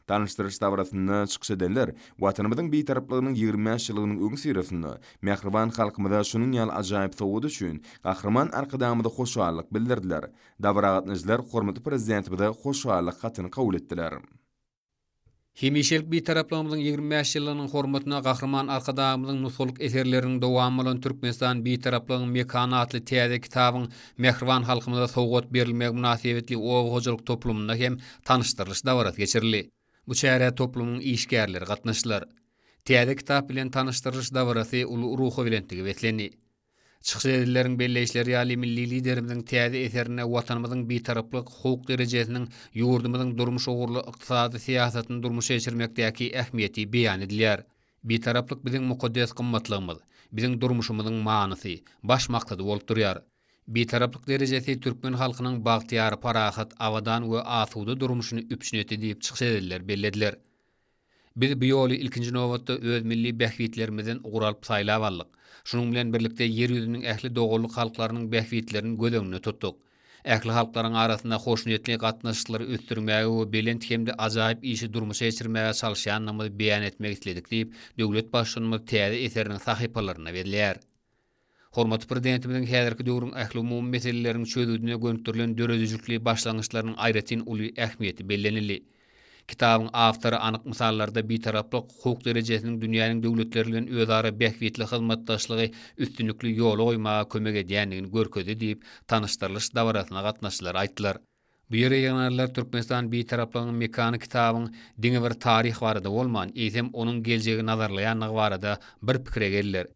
Tanyşdyryş dabarasynda çykyş edenler Watanymyzyň Bitaraplygynyň 25 ýyllygynyň öňüsyrasynda mähriban halkymyza şunuň ýaly ajaýyp sowgat üçin Gahryman Arkadagymyza hoşallyk bildirdiler. Dabara gatnaşyjylar hormatly Prezidentimize hoşallyk hatyny kabul etdiler. Hemişelik Bitaraplygymyzyň 25 ýyllygynyň hormatyna Gahryman Arkadagymyzyň nusgalyk eserleriniň dowamy bolan Türkmenistan Bitaraplygyň mekany atly täze kitabyň mähriban halkymyza sowgat berilmegi mynasybetli oba hojalyk toplumynda hem tanyşdyrylyş dabarasy geçirildi. Bu çärä toplumyň işgärleri gatnaşdylar. Täze kitap bilen tanyşdyrylyş dabarasy uly ruhubelentlige beslendi. Çykyş edenleriň belleýişleri ýaly, milli Liderimiziň täze eserinde Watanymyzyň Bitaraplyk hukuk derejesiniň ýurdumyzyň durmuş ugurly ykdysady syýasatyny durmuşa geçirmekdäki ähmiýeti beýan edilýär. Bitaraplyk biziň mukaddes gymmatlygymyz, biziň durmuşymyzyň manysy, baş maksady bolup durýar. Bitaraplyk derejesi türkmen halkynyň bagtyýar, parahat, abadan we asuda durmuşyny üpjün etdi diýip çykyş edenler bellediler. Biz bu ýoly ilkinji nobatda öz milli bähbitlerimizden ugur alyp saýlap aldyk. Şunuň bilen birlikde Ýer ýüzüniň ähli doganlyk halklarynyň bähbitlerini göz öňünde tutduk. Ähli halklaryň arasynda hoşniýetli gatnaşyklary ösdürmäge we belent hem-de ajaýyp işi durmuşa geçirmäge çalyşýandygymyzy beýan etmek isledik diýip, döwlet Baştutanymyz täze eseriniň sahypalarynda belleýär. Hormatly Prezidentimiziň häzirki döwrüň ählumumy meseleleriniň çözgüdine gönükdirilen döredijilikli başlangyçlarynyň aýratyn uly ähmiýeti bellenildi. Kitabyň awtory anyk mysallarda Bitaraplyk hukuk derejesiniň dünýäniň döwletleri bilen özara bähbitli hyzmatdaşlygy üstünlikli ýola goýmaga kömek edýändigini görkezdi diýip, tanyşdyrylyş dabarasyna gatnaşyjylar aýtdylar. Bu ýere ýygnananlar Türkmenistan Bitaraplygyň mekany kitabyň diňe bir taryh barada bolman, eýsem, onuň geljegi nazarlaýandygy barada bir pikire geldiler.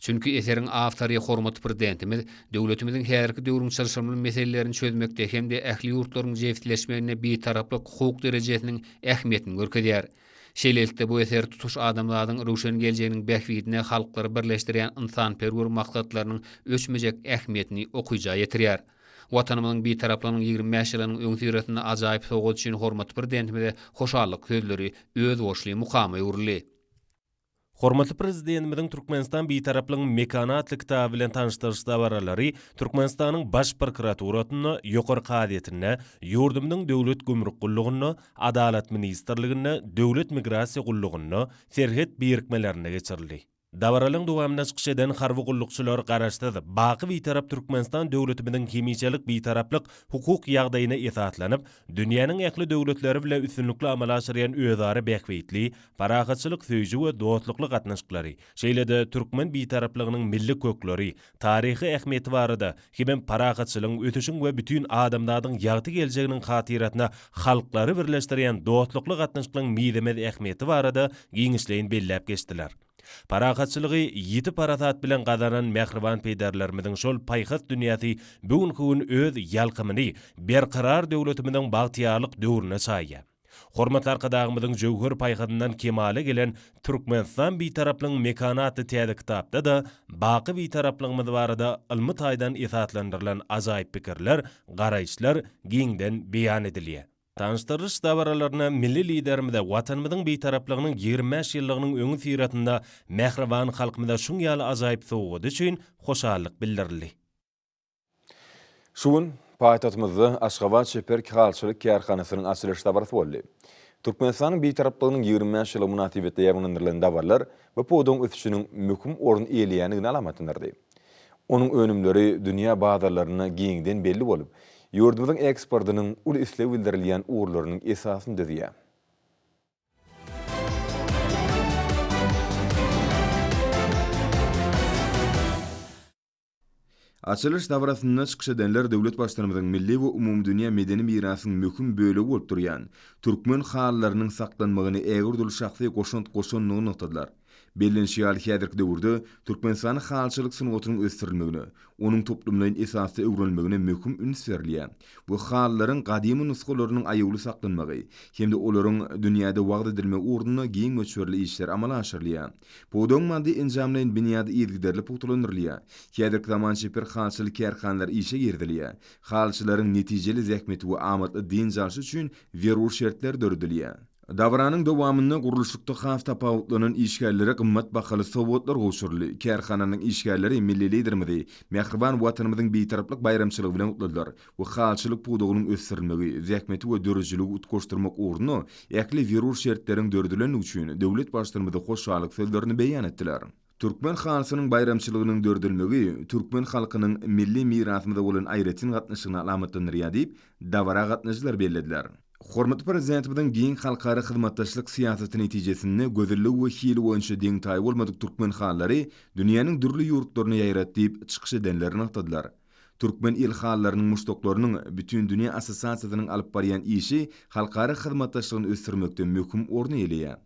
Çünki eseriň awtory hormatly Prezidentimiz döwletimiziň häzirki döwrüň çylşyrymly meselelerini çözmekde hem-de ähli ýurtlaryň jebisleşmeginde Bitaraplyk hukuk derejesiniň ähmiýetini görkezýär. Şeýlelikde, bu eser tutuş adamzadyň röwşen geljeginiň bähbidine halklary birleşdirýän ynsanperwer maksatlarynyň öçmejek ähmiýetini okyja ýetirýär. Watanymyzyň Bitaraplygynyň 25 ýylynyň öňüsyrasynda ajaýyp sowgat üçin hormatly Prezidentimize hoşallyk sözleri özboluşly mukama öwrüldi. Hormatly Prezidentimiziň Türkmenistan Bitaraplygyň mekany atly kitaby bilen tanyşdyryş dabaralary Türkmenistanyň Baş prokuraturasynda, Ýokary kazyýetinde, ýurdumyzyň Döwlet gümrük gullugynda, Adalat ministrliginde, Döwlet migrasiýa gullugynda, serhet birikmelerinde geçirildi. Dabaralaryň dowamynda çykyş eden harby gullukçylar Garaşsyz, baky Bitarap Türkmenistan döwletimiziň hemişelik Bitaraplyk hukuk ýagdaýyna esaslanyp, dünýäniň ähli döwletleri bile üstünlikli amala aşyrýan özara bähbitli, parahatçylyk söýüji we dostlukly gatnaşyklary, şeýle-de türkmen Bitaraplygynyň milli kökleri, taryhy ähmiýeti barada hemem parahatçylygyň, ösüşiň we bütin adamzadyň ýagty geljeginiň hatyrasyna halklary birleşdirýän dostlukly gatnaşyklaryň mizemez ähmiýeti barada giňişleýin belläp geçdiler. Parahatçylygy ýiti parasat bilen gazanan mähriban pederlerimiziň şol paýhas dünýäsi bu günki gün öz ýalkymyny Berkarar döwletimiziň bagtyýarlyk döwrüne çaýýar. Hormatly Arkadagymyzyň jöwher paýhasyndan kemala gelen Türkmenistan Bitaraplygyň mekany atly täze kitapda-da baky Bitaraplygymyz barada ylmy taýdan esaslandyrylan ajaýyp pikirler, garaýyşlar giňden beýan edilýär. Tanyşdyrylyş dabaralarynda milli Liderimize Watanymyzyň Bitaraplygynyň 25 ýyllygynyň öňüsyrasynda mähriban halkymyza şuň ýaly ajaýyp sowgady üçin hoşallyk bildirildi. Şu gün paýtagtymyzda Aşgabat çeper halyçylyk kärhanasynyň açylyş dabarasy boldy. Türkmenistanyň Bitaraplygynyň 25 ýyllygy mynasybetli ýaýbaňlandyrylan dabaralar bu pudagyň ösüşiniň möhüm orun eýeleýändigini alamatlandyrdy. Onuň önümleri dünýä bazarlarynda giňden belli bolup, ýurdumyzyň eksportynyň uly isleg bildirilýän ugurlarynyň esasyny düzýär. Açylyş dabarasynda çykyş edenler döwlet Baştutanymyzyň milli we umumydünýä medeni mirasyň möhüm bölegi bolup durýan türkmen halylarynyň saklanmagyna ägirt uly şahsy goşant goşandygyny nygtadylar. Bellenişi ýaly, häzirki döwürde Türkmenistanda halyçylyk sungatynyň ösdürilmegine, onuň toplumlaýyn esasda öwrenilmegine möhüm üns berilýär we halylaryň gadymy nusgalarynyň aýawly saklanmagy hem-de olaryň dünýäde wagyz edilmegi ugrunda giň möçberli işler amala aşyrylýar. Pudagyň maddy-enjamlaýyn binýady yzygiderli pugtalandyrylýar. Häzirki zaman çeper halyçylyk kärhanalary işe girizilýär. Halyçylaryň netijeli zähmeti we amatly dynç alşy üçin zerur şertler döredilýär. Dabaranyň dowamynda gurluşykda has tapawutlanan işgärlere gymmat bahaly sowgatlar gowşuryldy. Kärhananyň işgärleri milli Liderimizi mähriban Watanymyzyň Bitaraplyk baýramçylygy bilen gutladylar we halyçylyk pudagynyň ösdürilmegi, zähmeti we döredijiligi utgaşdyrmak ugrunda ähli zerur şertleriň döredilendigi üçin döwlet Baştutanymyza hoşallyk sözlerini beýan etdiler. Türkmen halysynyň baýramçylygynyň döredilmegi türkmen halkynyň milli mirasymyza bolan aýratyn gatnaşygyny alamatlandyrýar diýip, dabara gatnaşyjylar bellediler. Hormatly Prezidentimiziň giň halkara hyzmatdaşlyk syýasaty netijesinde gözelligi we hili boýunça deň-taýy bolmadyk türkmen halylary dünýäniň dürli ýurtlaryna ýaýrady diýip, çykyş edenler nygtadylar. Türkmen il halylarynyň muşdaklarynyň Bütindünýä assosiasiýasynyň alyp barýan işi halkara hyzmatdaşlygyny ösdürmekde möhüm orny eýeleýär.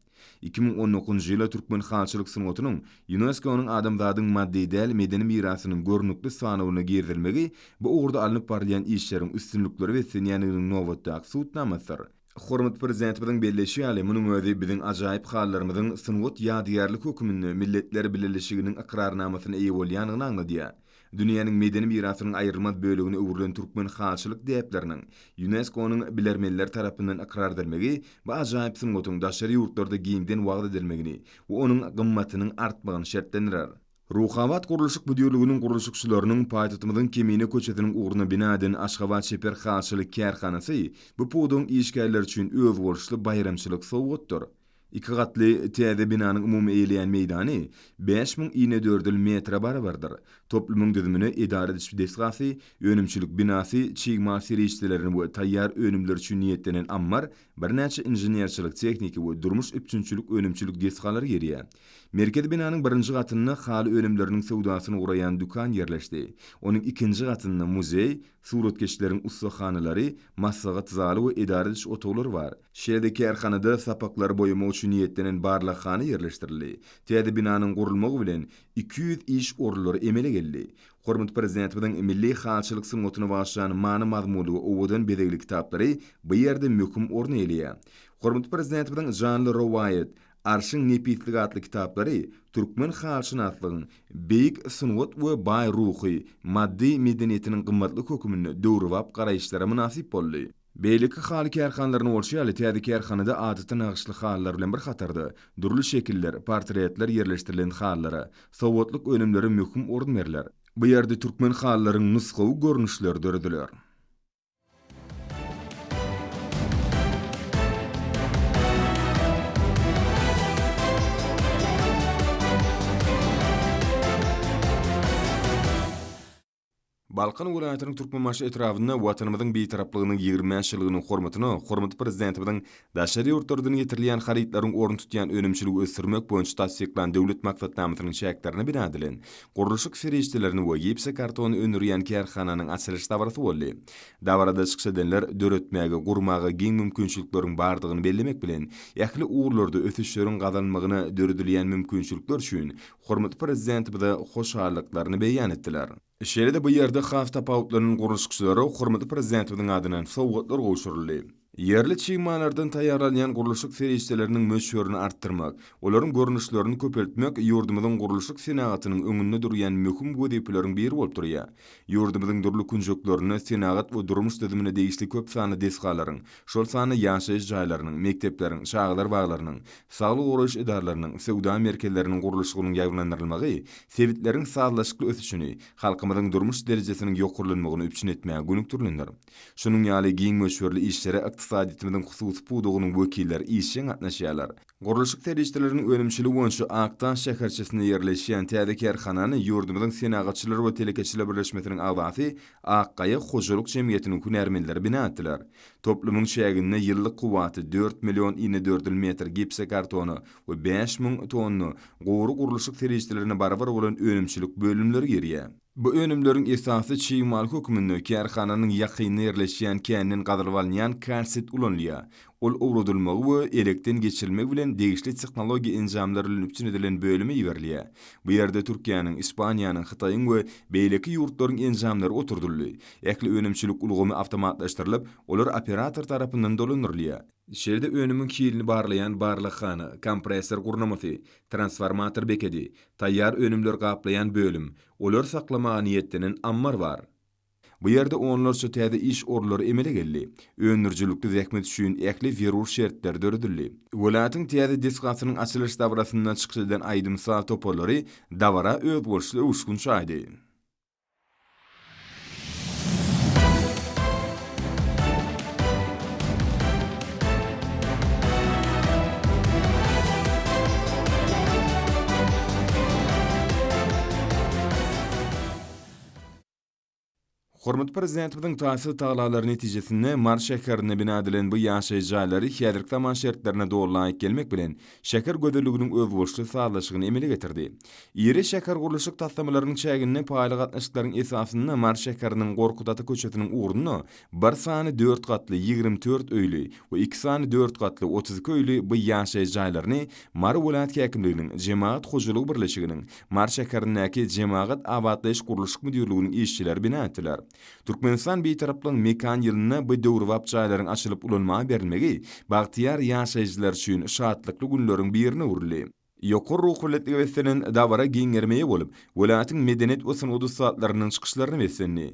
2019-njy ýyla türkmen halyçylyk sungatynyň Ýunesko-nyň adamzadyň maddy däl medeni mirasynyň görnükli sanawyna girizilmegi bu ugurda alnyp barylýan işleriň üstünliklere beslenýändiginiň nobatdaky subutnamasydyr. Hormatly Prezidentimiziň belleýşi ýaly, munuň özi biziň ajaýyp halylarymyzyň sungat ýadygärligi hökmünde Milletler Bileleşiginiň ykrarnamasyna eýe bolýandygyny aňladýar. Dünýäniň medeni mirasynyň aýrylmaz bölegine öwrülen türkmen halyçylyk däpleriniň Ýunesko-nyň bilermenleri tarapyndan ykrar edilmegi bu ajaýyp sungatyň daşary ýurtlarda giňden wagyz edilmegini we onuň gymmatynyň artmagyny şertlendirer. Ruhabat gurluşyk müdirliginiň gurluşykçylarynyň paýtagtymyzyň Kemine köçesiniň ugrunda bina eden Aşgabat çeper halyçylyk kärhanasy bu pudagyň işgärleri üçin özboluşly baýramçylyk sowgatdyr. Iki gatly täze binanyň umumy eýeleýän meýdany 5000 inedördül metre barabardyr. Toplumyň düzümine edara ediş desgasy, önümçilik binasy, çig mal serişdelerini we taýýar önümler üçin niýetlenen ammar, birnäçe inženerçilik-tehniki we durmuş üpjünçilik önümçilik desgalary girýär. Merkezi binanyň birinji gatynda haly önümleriniň söwdasyny guraýan dükan ýerleşdi. Onuň ikinji gatynda muzeý, suratkeşleriň ussahanalary, maslahat zaly we edara ediş otaglary bar. Şeýle-de kärhanada sapaklary boýamak üçin niýetlenen barlaghana ýerleşdirildi. Täze binanyň gurulmagy bilen 200 iş orunlary emele geldi. Hormatly Prezidentimiziň milli halyçylyk sungatyna bagyşlan many-mazmunly we owadan bezegli kitaplary bu ýerde möhüm orun eýeleýär. Hormatly Prezidentimiziň Janly rowaýat, Arşyň nepisligi atly kitaplary türkmen halyşynaslygyň beýik sungat we baý ruhy, maddy medeniýetiniň gymmatlyk höküminde döwrebap garaýyşlara mynasyp boldy. Beýleki haly kärhanalarynda bolşy ýaly, täze kärhanada adaty nagyşly halylar bilen bir hatarda, dürli şekiller, portretler ýerleşdirilen halylara, sowgatlyk önümlere möhüm orun berler. Bu ýerde türkmen halylaryň nusgawy görnüşleri dörediler. Balkan welaýatynyň Türkmenbaşy etrabynda Watanymyzyň Bitaraplygynyň 25 ýyllygynyň hormatyna hormatly Prezidentimiziň daşary ýurtlardan getirilýän harytlaryň ornuny tutýan önümçiligi ösdürmek boýunça tassyklan Döwlet maksatnamasynyň çäklerinde bina edilen gurluşyk serişdelerini we gipsokartony öndürýän kärhananyň açylyş dabarasy boldy. Dabarada çykyş edenler döretmäge, gurmaga giň mümkinçilikleriň bardygyny bellemek bilen, ähli ugurlarda ösüşleriň gazanylmagyna döredilýän mümkinçilikler üçin hormatly Prezidentimize hoşallyklaryny beýan etdiler. Şeýle-de bu ýerde has tapawutlanan gurluşykçylara hormatly Prezidentimiziň adyndan sowgatlar gowşuryldy. Ýerli çig mallardan taýýarlanýan gurluşyk serişdeleriniň möçberini artdyrmak, olaryň görnüşlerini köpeltmek ýurdumyzyň gurluşyk senagatynyň öňünde durýan möhüm wezipeleriň biri bolup durýar. Ýurdumyzyň dürli künjeklerinde senagat we durmuş düzümine degişli köp sanly desgalaryň, şol sanda ýaşaýyş jaýlarynyň, mekdepleriň, çagalar baglarynyň, saglygy goraýyş edaralarynyň, söwda merkezleriniň gurluşygynyň ýaýbaňlandyrylmagy sebitleriň sazlaşykly ösüşini, halkymyzyň durmuş derejesiniň ýokarlanmagyny üpjün etmäge gönükdirilendir. Şunuň ýaly giň möçberli işlere ykdysadyýetimiziň hususy pudagynyň wekilleri işjeň gatnaşýarlar. Gurluşyk serişdeleriniň önümçiligi boýunça Akdaş şäherçesinde ýerleşýän täze kärhanany ýurdumyzyň Senagatçylar we telekeçiler birleşmesiniň agzasy Ak gaýa hojalyk jemgyýetiniň hünärmenleri bina etdiler. Toplumyň çäginde ýyllyk kuwwaty dört million inedördül metr gipsokartona we 5000 tonna gury gurluşyk serişdelerine barabar bolan önümçilik bölümleri girýär. Bu önümleriň esasy çig maly hökmünde kärhananyň ýakynda ýerleşýän känden gazylyp alynýan kalsit ulanylýar. Ol owradylmagy we elekden geçirilmegi bilen degişli tehnologiýa enjamlary bilen üpjün edilen bölüme iberilýär. Bu ýerde Türkiýäniň, Ispaniýanyň, Hytaýyň we beýleki ýurtlaryň enjamlary oturdyldy. Ähli önümçilik ulgamy awtomatlaşdyrylyp, olar operator tarapyndan dolandyrylýar. Şeýle-de önümiň hilini barlaýan barlaghana, kompressor gurnamasy, transformator bekedi, taýýar önümleri gaplaýan bölüm, olary saklamaga niýetlenen ammar bar. Bu ýerde onlarça täze iş orunlary emele geldi. Öndürijilikli zähmet üçin ähli zerur şertler döredildi. Welaýatyň täze desgasynyň açylyş dabarasynda çykyş eden aýdym-saz toparlary dabara özboluşly öwüşgin çaýdy. Hormatly Prezidentimiziň taýsyz tagallalary netijesinde Mary şäherinde bina edilen bu ýaşaýyş jaýlary häzirki zaman şertlerine doly laýyk gelmek bilen, şäher gözelliginiň özboluşly sazlaşygyny emele getirdi. Iri şähergurluşyk taslamalarynyň çäginde paýly gatnaşyklaryň esasynda Mary şäheriniň Gorkut ata köçesiniň ugrunda bir sany dört gatly 24 öýli we iki sany dört gatly 32 öýli bu ýaşaýyş jaýlaryny Mary welaýat häkimliginiň Jemagat hojalygy birleşiginiň Mary şäherindäki Jemagat abatlaýyş gurluşyk müdirliginiň işçileri bina etdiler. Türkmenistan Bitaraplygyň mekan ýylynda bu döwrebap jaýlaryň açylyp ulanmaga berilmegi bagtyýar ýaşaýjylar üçin şatlykly günleriň birine öwrüldi. Ýokary ruhubelentlige beslenen dabara giň gerime eýe bolup, welaýatyň medeniýet we sungat ussatlarynyň çykyşlaryna beslendi.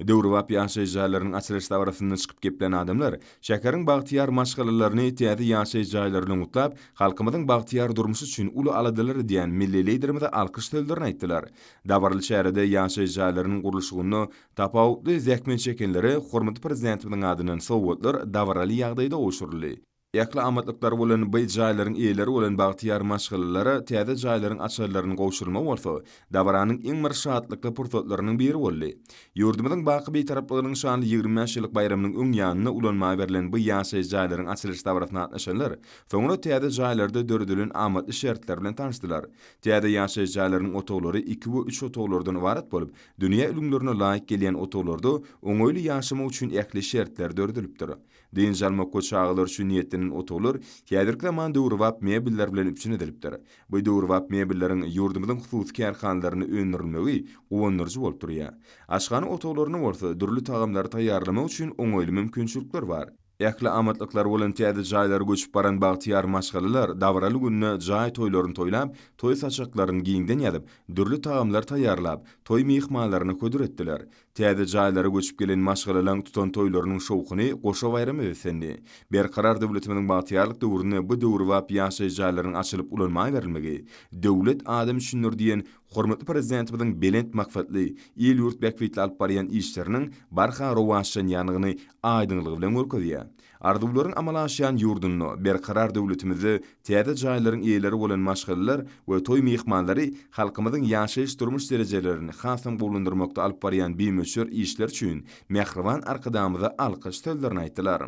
Döwrebap ýaşaýyş jaýlarynyň açylyş dabarasynda çykyp geplän adamlar şäheriň bagtyýar maşgalalaryny täze ýaşaýyş jaýlary bilen gutlap, halkymyzyň bagtyýar durmuşy üçin uly aladalar edýän milli Liderimize alkyş sözlerini aýtdylar. Dabaraly çärede ýaşaýyş jaýlarynyň gurluşygynda tapawutly zähmet çekenlere hormatly Prezidentimiziň adyndan sowgatlar dabaraly ýagdaýda gowşuryldy. Ähli amatlyklary bolan by jaýlaryň eýeleri bolan bagtyýar maşgalalara täze jaýlaryň açarlarynyň gowşurylmagy bolsa, dabaranyň iň bir şatlykly pursatlarynyň biri boldy. Ýurdumyzyň baky Bitaraplygynyň şanly 25 ýyllyk baýramynyň öň ýanynda ulanmaga berlen bu ýaşaýyş jaýlaryň açylyş dabarasyna gatnaşanlar soňra täze jaýlarda döredilen amatly şertler bilen tanyşdylar. Täze ýaşaýyş jaýlarynyň otaglary iki we üç otaglardan ybarat bolup, dünýä ülňülerine laýyk gelýän otaglarda oňaýly ýaşamak üçin ähli şertler döredilipdir. Dynç almak we çagalar üçin niýetlenen otaglar häzirki zaman döwrebap mebeller bilen üpjün edilipdir. Bu döwrebap mebelleriň ýurdumyzyň hususy kärhanalarynda öndürilmegi guwandyryjy bolup durýar. Aşhana otaglarynda bolsa dürli tagamlary taýýarlamak üçin oňaýly mümkinçilikler bar. Ähli amatlyklary bolan täze jaýlara göçüp baran bagtyýar maşgalalar dabaraly günde jaý toýlaryny toýlap, toý saçaklaryny giňden ýazyp, dürli tagamlar taýýarlap, toý myhmanlaryna hödür etdiler. Täze jaýlara göçüp gelen maşgalalaň tutan toýlarynyň şowhuny goşa baýrama beslendi. Berkarar döwletimiziň bagtyýarlyk döwründe bu döwrebap ýaşaýyş jaýlarynyň açylyp ulanmaga berilmegi, Döwlet adam üçindir diýen hormatly Prezidentimiziň belent maksatly, il-ýurt bähbitli alyp barýan işleriniň barha rowaçlanýandygyny aýdyňlygy bilen görkezýär. Arzuwlaryň amala aşýan ýurdunda, berkarar döwletimizde täze jaýlaryň eýeleri bolan maşgalalar we toý myhmanlary halkymyzyň ýaşaýyş-durmuş derejelerini hasam gowulandyrmakda alyp barýan bimöçber işleri üçin mähriban Arkadagymyza alkyş sözlerini aýtdylar.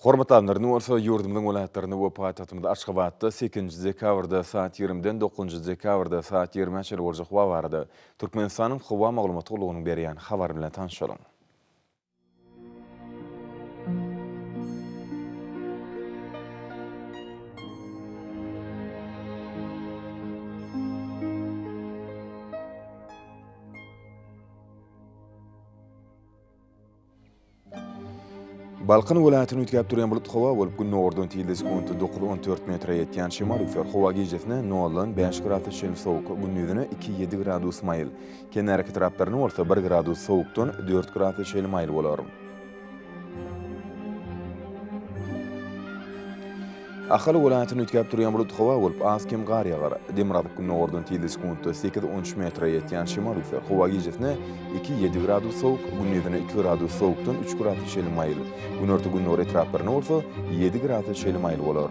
Hormatly alymlar, indi bolsa ýurdumyzyň welaýatlarynda we paýtagtymyz Aşgabatda sekizinji dekabrda saat ýigrimiden dokuzynjy dekabrda saat ýigrimä çenli boljak howa barada Türkmenistanyň Howa maglumat gullugynyň berýän habary bilen tanyşalyň. Balkan welaýatyny üýtgäp durýan bulut howa bolup, gündogardan tizligi sekuntda 9-14 metre ýetýän şemal üflär. Howa gijesine noldan bäş gradus çenli sowuk, gündizine iki-ýedi gradus maýyl. Kenarýaka etraplarynda bolsa bir gradus sowukdan dört gradusa çenli maýyl bolar. Ahal welaýatyny üýtgäp durýan bulut howa bolup, az-kem gar ýagar. Demirgazyk-gündogardan tizligi sekuntda sekiz-on üç metre ýetýän şemal üflär. Howa gijesine iki-ýedi gradus sowuk, gündizine iki gradus sowukdan üç gradusa çenli maýyl. Günorta-gündogar etraplarynda bolsa ýedi gradusa çenli maýyl bolar.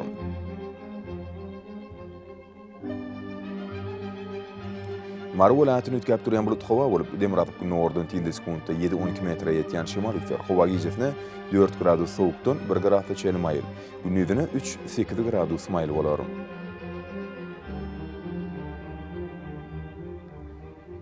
Mary welaýatyny üýtgäp durýan bulut howa bolup, demirgazyk-gündogardan tizligi sekuntda ýedi-on iki metre ýetýän şemal üflär. Howa gijesine dört gradus sowukdan bir gradusa çenli maýyl, gündizine üç-sekiz gradus maýyl bolar.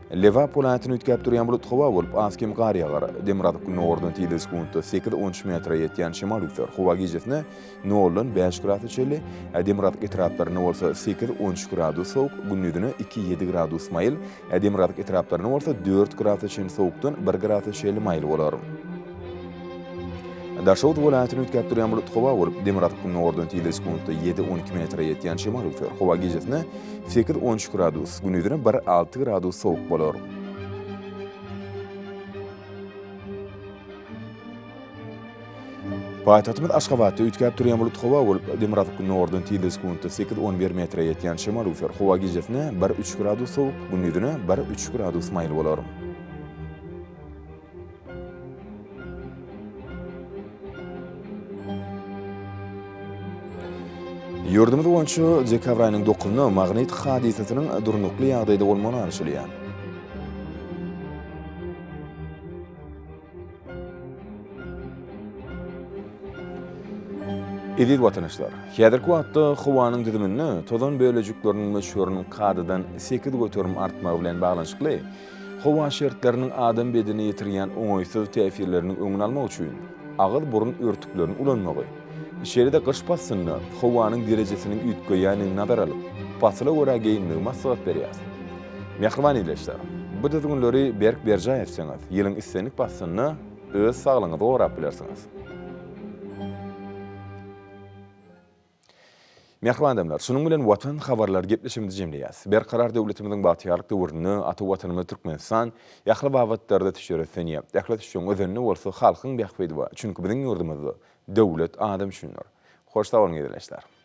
Lebap welaýatyny üýtgäp durýan bulut howa bolup, az-kem gar ýagar. Demirgazyk-gündogardan tizligi sekuntda sekiz, on üç metre ýetýän şemal üflär. Howa gijesine noldan bäş grasa çenli, demirgazyk etraplarynda bolsa sekiz, on üç gradus sowuk, gündizine iki, ýedi gradus maýyl, demirgazyk etraplarynda bolsa dört grasa çenli sowukdan bir grasa çenli maýyl bolar. Daşoguz welaýatyny üýtgäp durýan bulut howa bolup, demirgazyk-gündogardan tizligi sekuntda ýedi, 12 metre ýetýän şemal öwser. Howa gijesine sekiz, 13 gradus, gündizine bir, alty gradus sowuk bolar. Paýtagtymyz Aşgabatda üýtgäp durýan bulut howa bolup, demirgazyk-gündogardan tizligi sekuntda sekiz, 11 metre ýetýän şemal öwser. Howa gijesine bir, üç gradus sowuk, gündizine bir, üç gradus maýyl bolar. Ýurdumyz boýunça dekabr aýynyň dokuzynda magnit hadysasynyň durnukly ýagdaýda bolmagyna garaşylýar. Eziz watandaşlar, häzirki wagtda howanyň düzüminde tozan bölejikleriniň möçberiniň kadadan 8% artmagy bilen baglanyşykly Howa şertleriniň adam bedenine ýetirýän oňaýsyz täsirleriniň öňüni almak üçin agyz-burun örtüklerini ulanmagy, şeýle-de gyş paslynda howanyň derejesiniň üýtgeýändigini nazara alyp, pasyla görä geýinmegi maslahat berýäris. Mähriban ildeşler, bu düzgünleri berk berjaý etseňiz, ýylyň islendik paslynda öz saglygyňyzy gorap bilersiňiz. Mähriban adamlar, şunuň bilen Watan habarlary gepleşigimizi jemleýäs. Berkarar döwletimiziň bagtyýarlyk döwründe ata Watanymyz Türkmenistan ähli babatlarda ösüşlere öslenýär. Ähli ösüşiň özeninde bolsa halkyň bähbidi bar. Çünki biziň ýurdumyzda döwlet adam üçindir. Hoş sag boluň ildeşler.